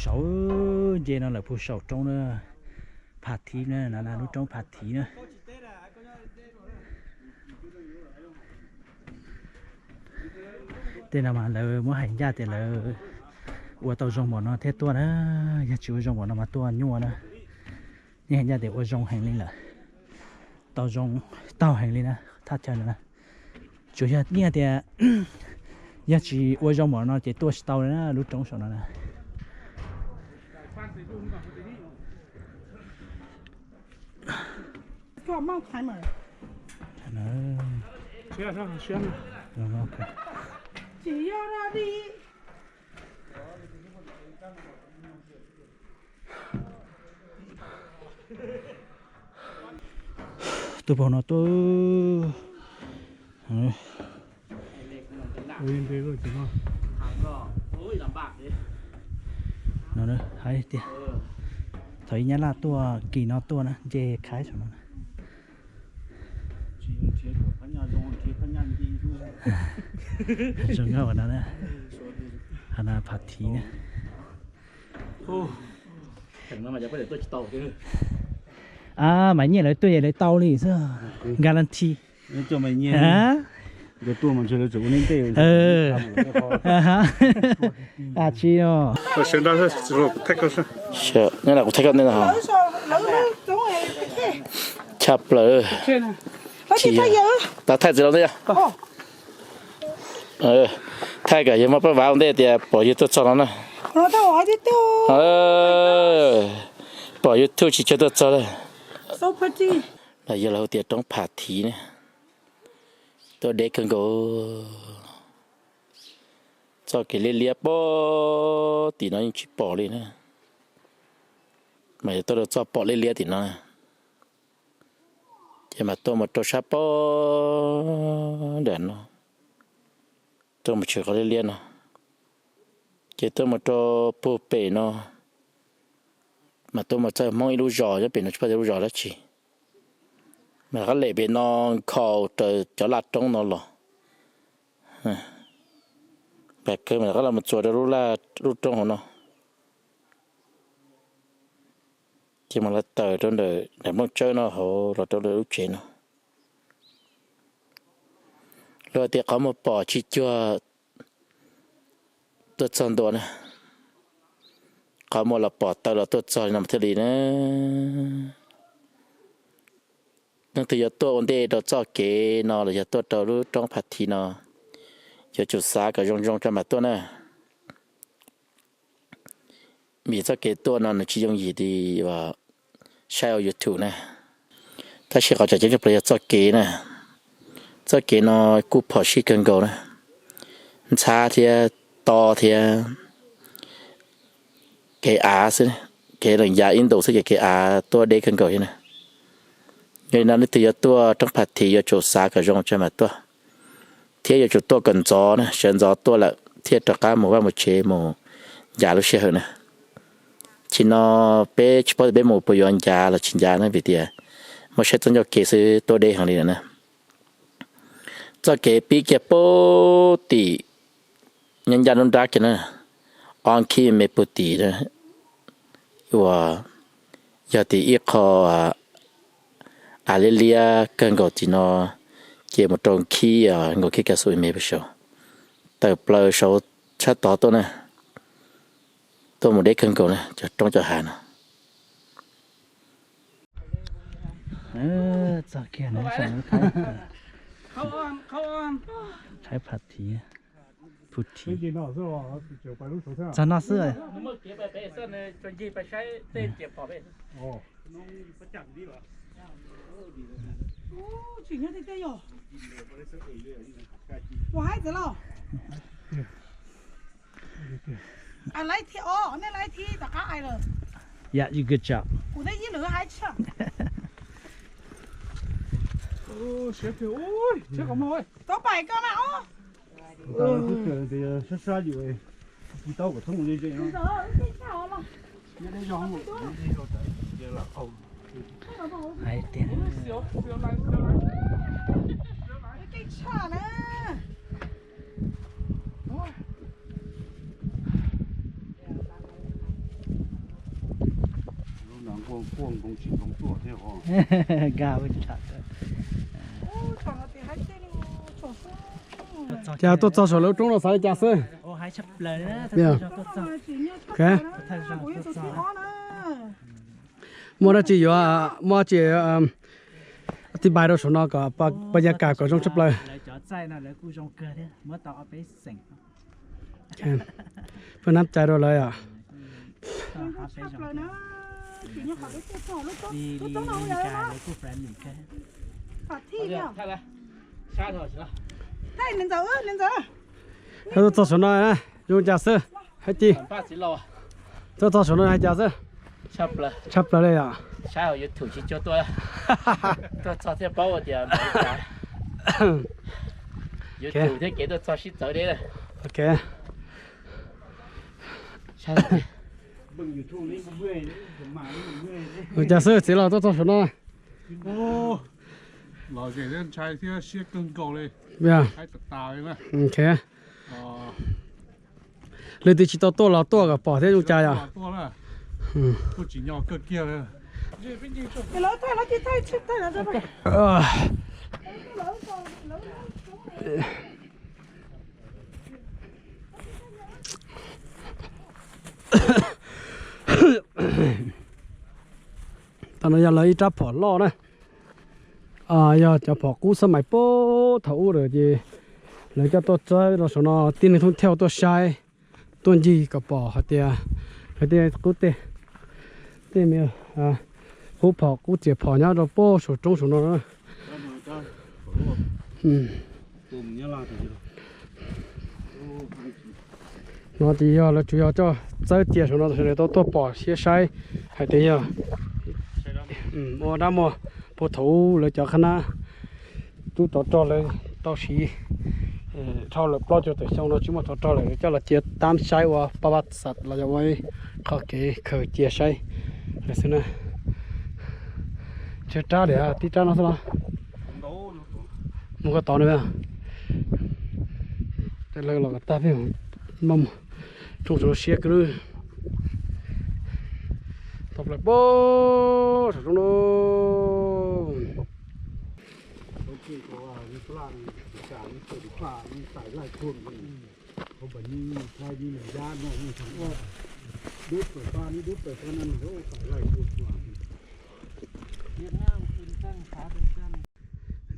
Saum nce no lawm puag saum roob na. Phav Thiv na, no lub roob Phav Thiv na. Tej no mas lawv muab hais ncaj tias lawv ua tau zoo npaum no thiaj tuaj na, yog tsis ua zoo npaum no mas tuaj nyuaj na. Yeej hais ncaj tias ua zoo heev li lawm, tau zoo, tau heev li na, thaj chaw no na. Tsuas yog yeej hais tias yog tsis ua zoo npaum no ces tuaj tsis tau li na, lub roob saum no na. Tuaj pem no tuaj. No hais tias thaum ib Nyab Laj tuaj kis no tuaj na, nce khaib saum no. Zoo nkauj no, hav na Phav Thiv na. Maiv Nyiaj lawv tuaj lawv tau li xwb, guarantee. Nyob no kuv thaij koj ntej no. Tshaj plaws. Tau thaij txiv laus ntej. Thaij kom yawg muab pab vav ua ntej tias pom yawg tuaj txog no na. Pom YouTube tsis tshua tuaj txog lawm. Los yog lawv hu tias roob Phav Thiv ne. Tuaj deb kawg nkaus. Txoj kev liab liab pem tim no yeej tsis pom li na. Mas yog tuaj rau txoj pom liab liab tim no, ces mas tuaj mus rau sab pem nram no, tuaj mus tshwm qhov liab liab no, ces tuaj mus rau puag pem no, mas tuaj mus txog Hmoob ib lub zos nyob pem no tsis paub tias lub zos dab tsi. Mas rov qab lem pem no nkhaus raws cov laj roob no los, pam kawg mas rov qab los mus txuas rau lub roob hauv no, ces mas los tawm rau ntawm daim nplooj tsawb no hauv los rau lub tsev no. Luag tias qhov muag pom tsis cuag tuaj txog ntua na, qhov muag los pom taw los tuaj txog li no mas thiaj li na. Leej twg yuav tuaj ua ntej rau txoj kev no los yog tuaj rau lub roob Phav Thiv no, yuav tsum xav kom zoo zoo rau mam tuaj na. Vim txoj kev tuaj no nws tsis yooj yim li uas saib hauv YouTube na. Tab sis qhov tseem ceeb tshaj plaws yog txoj kev na. Txoj kev no kuj phom sij kawg nkaus na, ntxhab thiab to thiab kev av xwb, kev lees yav ib ntus xwb ces kev av tuaj deb kawg nkaus thiab na. Yog li no leej twg yuav tuaj roob Phav Thiv yuav tsum xav kom zoo tso mam tuaj, thiab yuav tsum tuaj kom ntxov na, sawv ntxov tuaj lawm thiaj rov qab mus vaj mus tsev mus ncav lub sij hawm na. Tsis no peb tsis paub tias peb mus puas yuav ncav los tsis ncav na, vim tias muab saib txoj ncauj kev xwb tuaj deb heev li lawm na. Txoj kev pib kiag pem tim nyob ncaj nruab nrab kiag na, ob khib me puag tim uas yog tim ib qho av liab liab kawg nkaus tim no, ces mus rau khib nkaus khib Kav Xu me puag saud, tawm plaws saud tshab tod tuaj na, tuaj mus deb kawg nkaus na cov roob cov hav no. Txog kiag no, Thaib Phav Thiv, Phu Thiv. Txog no xwb. Yeah, you good job. Siab kawg, ui, siab kawg mog. Tau pais koj na os. Sab sab yus, tsis tau kom thoob ze ze no. Hais tias Keej tshaj na. Nkag ua tsham. Cas tuaj txog saum lawv lub roob no xav li cas xwb? Muaj dab tsi yuav, muaj dab tsi tib npais rau saum no kom pas yas kam kom zoo tshaj plaws. Peb nab cai rau lawv yom. Tuaj txog saum no zoo cas xwb, hais tias, tuaj txog saum no hais cas xwb? Tshaj plaws li yom. Saib hauv YouTube tsis cuag tuaj, tuaj txog thiaj paub tias YouTube thiab kev tuaj txog sib txawv deb. Ok. Zoo cas xwb txiv los tuaj txog saum no? Lom zem thiab ntshai thiab siab kawg nkaus li. Ok. Leej twg tsis tau tuaj los tuaj kom pom thiab zoo cas yom. Tam no yog lawv ib rab phom loj na. Yog cov phom qub xab mais puag thaum ub lawm ces lawv coj tuaj txawb rau saum no, tib neeg thoob thiaj tuaj saib, tuaj ncig kom pom hais tias lawv tej qub tej, tej me qub phom qub txias phom nyob rau puag saum roob saum no na. No ces yog lawv tsuas yog coj txawb cia saum no tam sim lawv tau tuaj pom thiab saib hais tias yog ua dab muag puag thaum ub lawv cov qhab nab tub tsov rog lawv tau siv dhau lawm plaub caug tawm xyoo no tsis muaj tsov rog lawm, coj los cia tab saib ua pab vaj xam los yog ua qhov kev khaws cia saib lawm xwb na. Tsawg rab li, tib rab no xwb los? Mus koj tod na. Lawv los kom tag peb, rooj saum siab kawg lawm. Tau plaws pob saum roob lawm.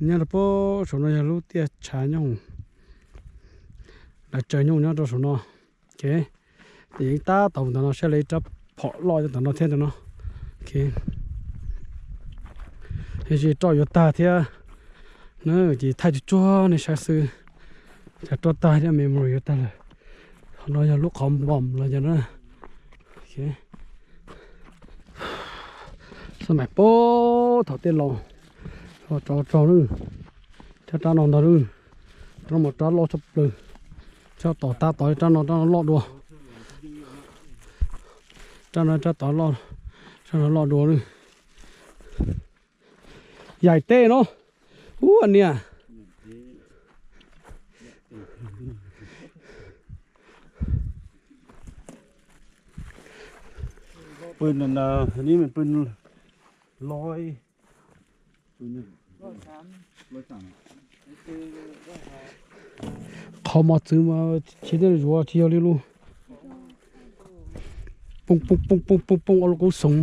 Nyob rau pob saum no yog lub tiaj tshav nyooj, lawv tsaws nyooj nyob rau saum no. Ok, ces yeej tab tom mus ntawm no saib lawv ib rab phom loj tom no thiab ntawm no. Ok, yog tsis roj yuav tag thiab na, ces thaij tsuag tsuag nej saib xwb. Tsam roj tag thiab memory yuav tag lawm. Qhov no yog lub qhov npom los yog na. Xab maim pob thaum tej laus, tsov rog lawm. Rab rab no ntag lawm. Rab mus rab loj tshaj plaws. Rab tom tab tom rab no rab no loj dua. Rab no rab tom loj, rab no loj dua lawm. Yaim tej no. Ua niam. Pw no, pw loj. Qhov mos txwv mas tsis tau zuav tsis yog li lub. Poob poob poob poob poob poob ua lub qub xoov.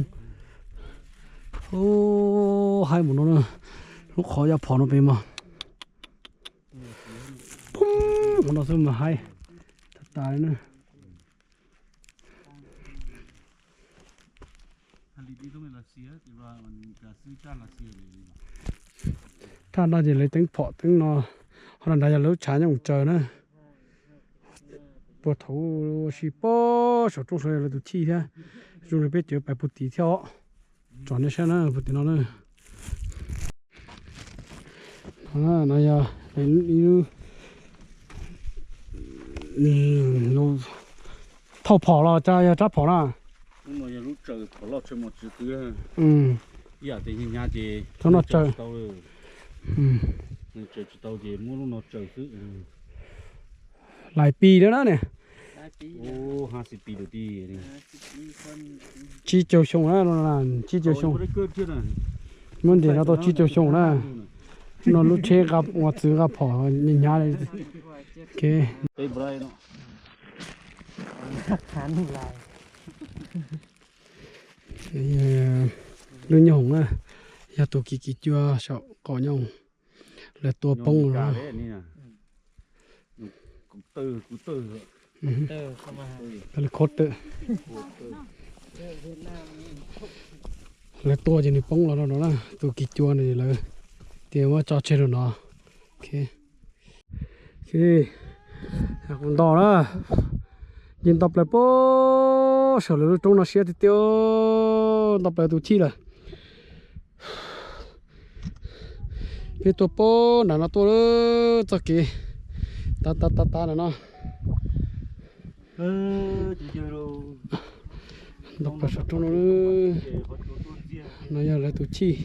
Haib mus no, lub qhov yaj phom no pem mas poob mus no xwb mas haib tas tas li na. Raj no ces lawv teeb phom teeb no, ho nrad yog lawv lub tshav nyooj tsaws na. Puag thaum ua si pob saum roob saud yog lawv tus chij thiab, zoo li peb cov pais puag tid thiab os. Tsom nej saib na puag tid no na. No yog ib lub, thauj phom los yog rab phom na? Thaum no tsaws, lais pis lawm na ne. Tsib caug xyoo na, tsib caug xyoo. Muab ntes no tau tsib caug xyoo na. No lub tsheb ua txwv nqa phom hnyav li. Lub nyob hoom na, yog tus kis kis cua saum qaum nyob hoom, lawv tua poob lawm. Lawv tua ces nws poob los rau no na, tus kis cua no lawv tias muab tso tseg rau no. Nto na, nce nto plaws pem saum lawv lub roob no siab tiag tiag, nto plaws tus chij lawm. Peb tuaj pem nram no tuaj txoj kev tav tav tav tav ntawm no. Nto plaws saum roob no, no yog lawv tus chij.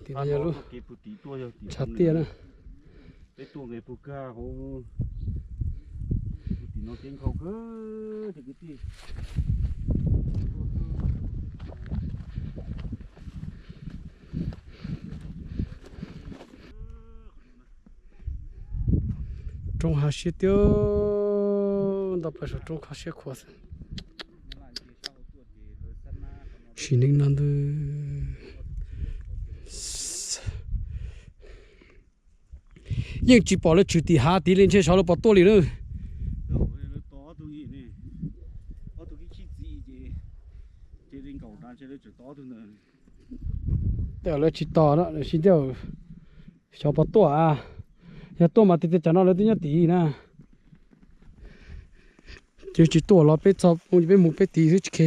Tim no yog lub tshav tiaj na. Roob hav siab tiag, nto plaws saum roob kho siab khuav xwb. Sim neej no ntag. Yeej tsis pom lawv tswm tim hav tid li, ntshe xyov lawv puas tuaj li na. Tej lawv tsis tos na, sib tiaj xyov puas tuaj. Yog tuaj mas tias tias tsam no lawv twb nyob tid na. Ces tsis tuaj los peb txog peb mus peb tid xwb tsis khe.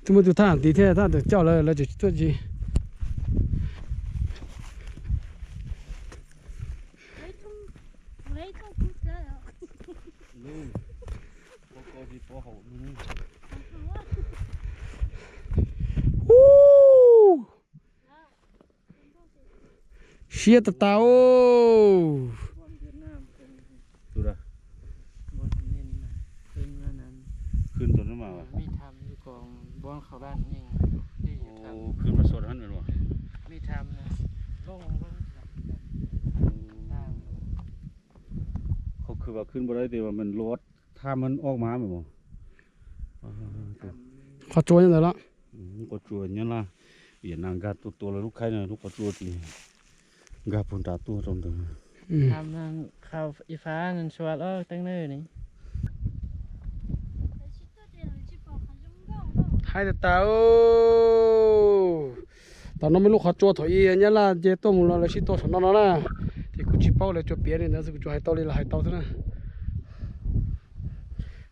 Twb muaj tus thaj tid thiab, thaj twb coj lawv, lawv tseem tsis tuaj tsis. Siab tas tas os. Khwv vas khwv npua dab tes mas luas tham mab oj mas mas. Qhov tsua nyob ntawd los. Qhov tsua nyob laj, vim nas nkag tua tua lawv lub khaib no lub qhov tsua ces nkag puag nrad tuaj rau ntawd. Haib tas tas. Tam no muaj lub qhov tsua thaum ub nyab laj nce tuaj mus los lawv sib tua saum no no na. Ces kuv tsis paub lawv tsuas piav li ntawd xwb, kuv tsuas hais tau li lawv hais tau xwb na.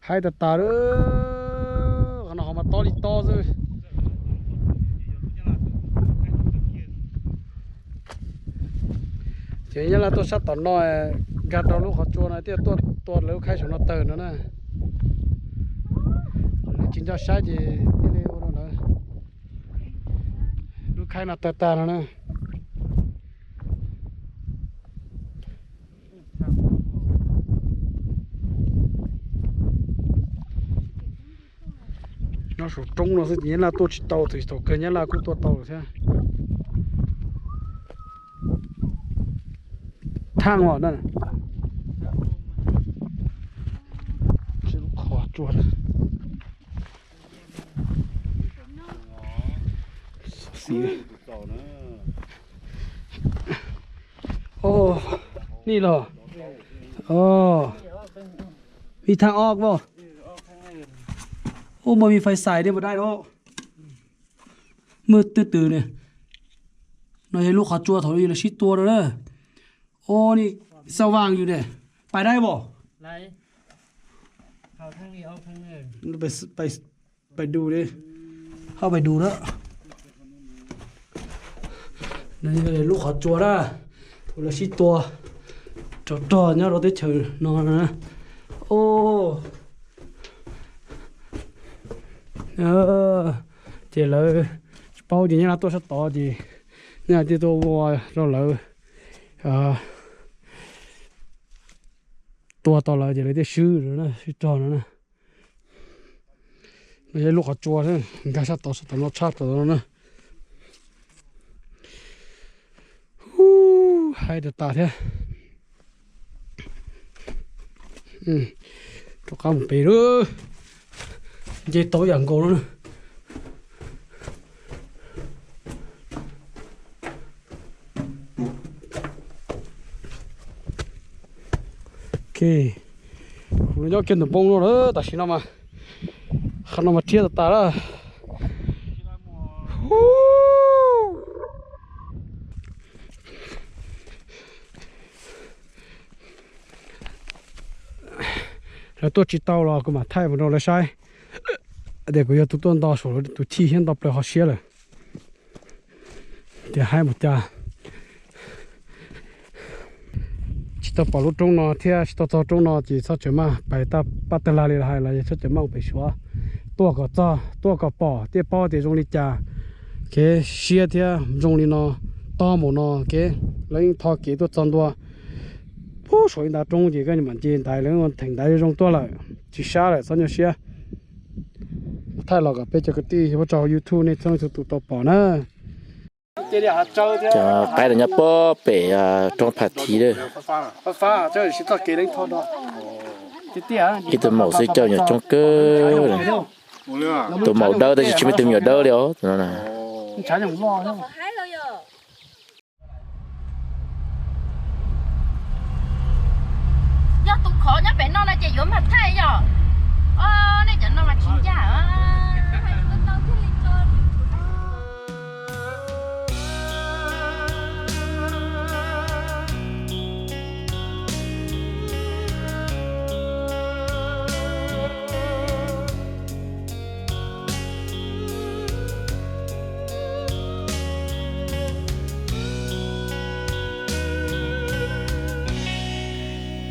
Haib tas tas, qhov no ho mas tob li tob xwb. Ces nyab laj tuaj sab tom no, nkag rau lub qhov tsua no thiaj tuaj tua lawv lub khaib saum no tawg no na. Lawv tsis nco saib ces thiaj li ua rau lawv lub khaib no tawg tag no na. Nyob saum roob no xwb ces nyab laj tuaj tsis tau, thaum kawg nyab laj kuj tuaj tau lawm thiab. Thaj os na. Qhov tsua na. Oj, nej los. Oj, vij thaj ob koj. Oj, mas vij fais xais dej puas dai los. Muaj twj twm ne. No yog lub qhov tsua thaum ub lawv sib tua rau na. Oj, nej xauj vaj yus ne. Pais dab os? Pais du li, ho pais du na. Lub qhov tsua na, uas lawv sib tua rog rog nyob rau teb chaws no na. O, ces lawv tsis paub ces nyab laj tuaj sab tod ces nyab laj thiaj tuaj ua rau lawv tua tau lawv ces lawv thiaj swb, swb rog no na. No yog lub qhov tsua nkag sab tod, sab tod no tshab tod no na. Haib tas tas thiab. Rov qab mus pem lawm. Nce tau yam nkaus no na. Kuv nyob kiag ntawm npoo no lawm tam sim no mas, qhov no mas rhiab tas tas lawm. Lawv tuaj tsis tau los kuv mam thaij mus rau lawv saib tias kuv yog tus tuaj nto saum tus chij thiab nto plaws hauv siab lawm. Tias haib mus cas. Tsis tau pom lub roob no thiab tsis tau txog roob no ces txhob tseem maj pais pab tag lag li los hais los yog txhob tseem maj mus pem suav. Tuaj kom txog, tuaj kom pom thiaj paub tias zoo li cas. Kev siab thiab zoo li no, tob npaum no kev, lawv yeej tho kev tuaj txog ntua puag saum ib ntav roob ces koj mam nce ntaiv lawv theem ntaiv zoo tuaj lawm, tsis sab lawm txhob nyuaj siab. Thaij los kom peb cov kwv tij nyob rau YouTube nej txhua leej txhua tus tau pom na. Cov qaib no nyob puag pem roob Phav Thiv lawm. Ib tug maum xwb coj me nyuam coob kawg. Tus maum dawb tab sis tsis muaj ib tug me nyuam dawb li os. Yog tus khov nyob pem no no ces yuav mag thaij yom. Nej cov no mas tsis ncaj.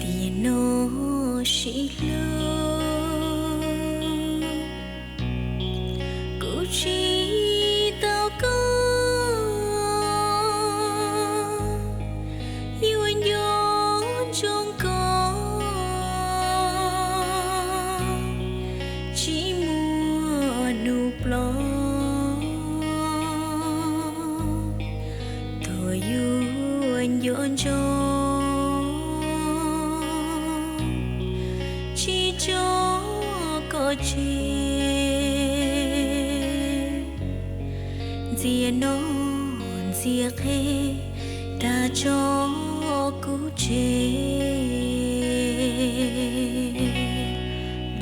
Tiam no sib hlub kuv tsis tau koj, yuav nco ntsoov koj tsis muaj nub plob. Tuag yuav nco ntsoov tsis tso koj tseg. Ntxias no ntxias qhe tas tso kuv tseg.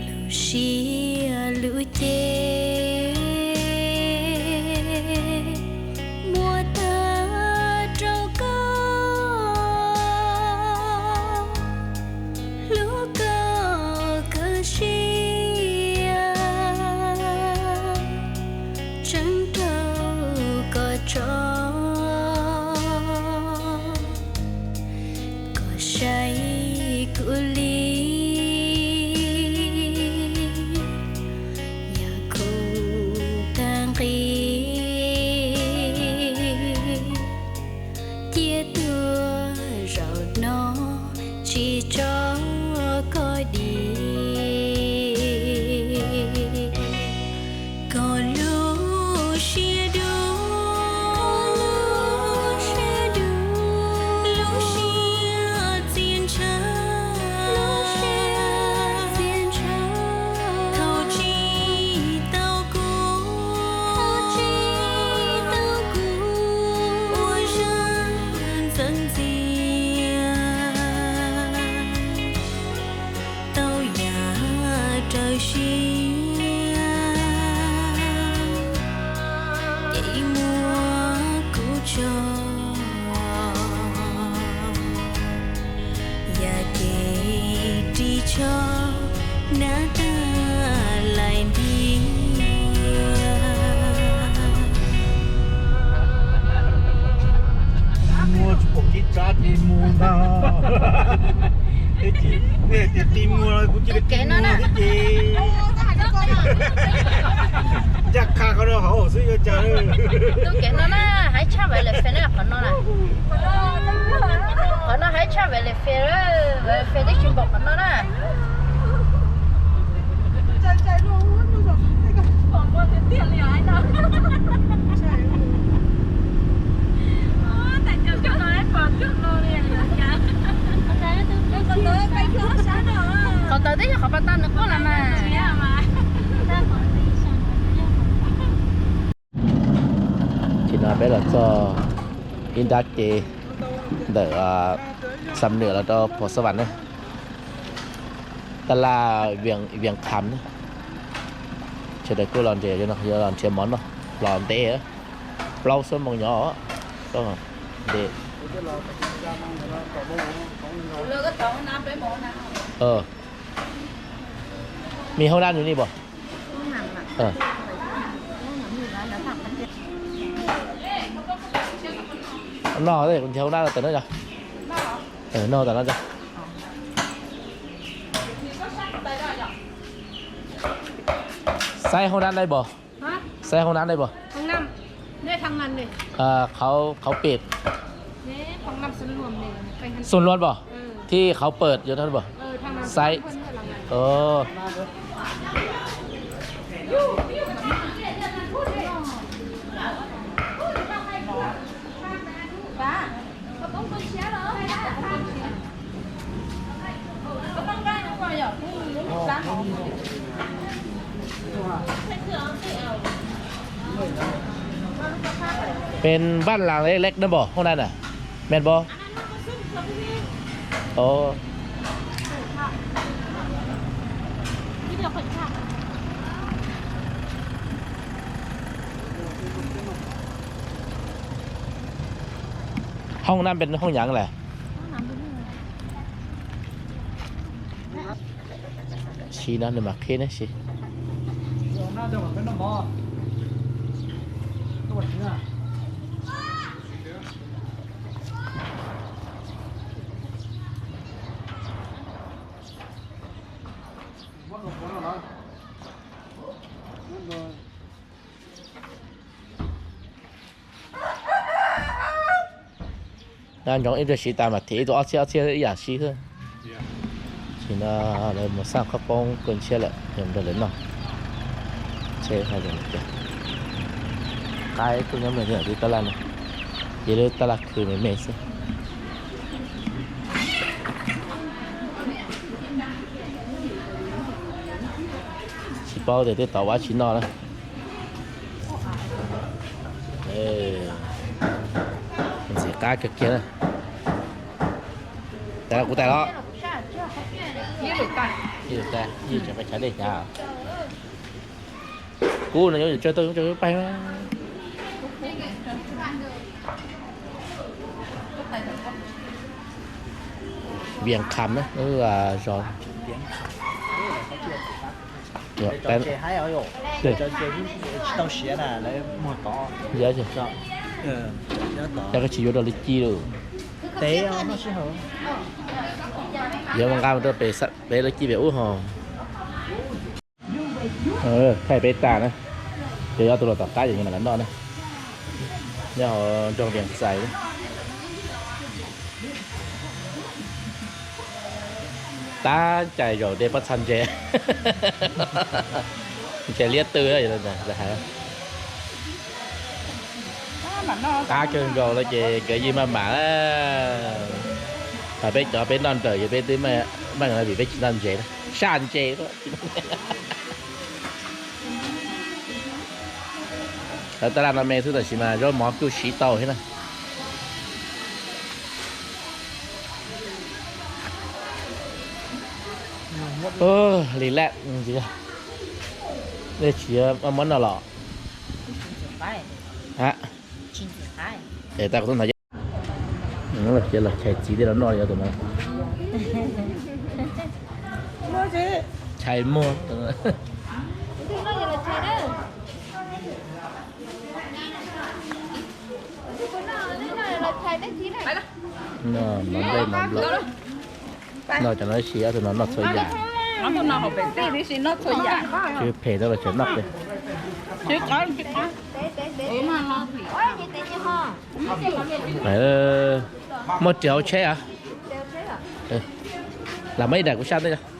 Lub siab lub cev muab tag rau koj, hlub koj kawg siab, tseeb rau koj tso, koj saib kuv li. Yog kuv tag nqi cia tuag zaum no tsis tso koj dim. Koj lub siab dub, lub siab txias ntshav, thaum tsis tau kuv, ua zaj ntxeev ntxias. Tau yam raws siab, ces muab kuv tso. Yam ces Tus kev no na. Ncaj qha qhov no hauv xwb yuav cas. Tus kev no na, hais tshaj Violet Field na, qhov no na. Qhov no hais tshaj Violet Field, Violet Field twb tsis npaum qhov no na. Qhov ntawd twb yog qhov pas tag nws quaj los mas. Tam sim no peb los txog ib nrab kev ntawm Xam Nwm los rau Phuv Xas Vas na, tab laj Vias Kham na. Sawv daws kuj los nres, yuav los nrhiav mov noj, los ntev, plaub xuab moos nyob ntev. Me hoob dab nws ni pom. Noj, kuv nrhiav hoob dab tawm no. Noj tawm no. Saib hoob dab dai pom. Saib hoob dab dai pom. Qhov, qhov pem. Xoo luas pom. Thib qhov pawm yuav pom. Saib. Peb vaj las lej lej na pom hoob dab na, me pom. Hoob dab peb hoob yaav lawm. Sim no nws mam qhib ne si. Nyob ib pliag siv tas mas them ib tug ob txhiab ob txhiab ib yam siv xwb. Sim no lawv mus xaj qhob poob kua ntshiab lawm, yog nrog lawv noj. Ntshe hais tias qaib kuj nyob me ntawm lub tab laj no, ces lub tab laj khw me me xwb. Tsis paub tias tej tod ua tsi noj na. Ntxim qab kawg kiag na. Tais los kuv tais los. Ib lwm tais, ib lwm tais, ib lwm tais pais chav dej hnyav. Kuv no yuav tsawg tau yuav tsawg pais. Vias Kham na, zos Cov tsev haib os yom, cov tsev tsis tau siav na, lawv muag tod. Yog, yog koj tsis yuav rau li ci lawm. Tev noj sij hawm. Yuav mus nqa mus rau pem, pem li ci pem ub ho. Thaij peb tas na, ces ob tug los tom qab ces mam li noj na. Nyob hauv nroog Vias Xais. Tab cais zaum dej pob txha ntses, ntses liab twg. Qab kawg nkaus no ces nkawd yeej maj mam. Hos peb cov peb noj nrawm ces peb twb maj vim peb tsis noj ntses, saj ntses. Lawv tab laj no me xwb tab sis mas zaub mov kuj siv tau thiab na. Li laj, dej tsis muab noj los. Es tau kuv tuaj ntawd, los chais txiv tej los noj li tus no. Chais muag. Noj mov nplej mov nplaum. Noj cov no ib si, ob tug no noj txhua yam. Tsis phem tau los tseem noj. Muaj riam hauv tsheb os. Lam muab ib daim kuv sab ntej.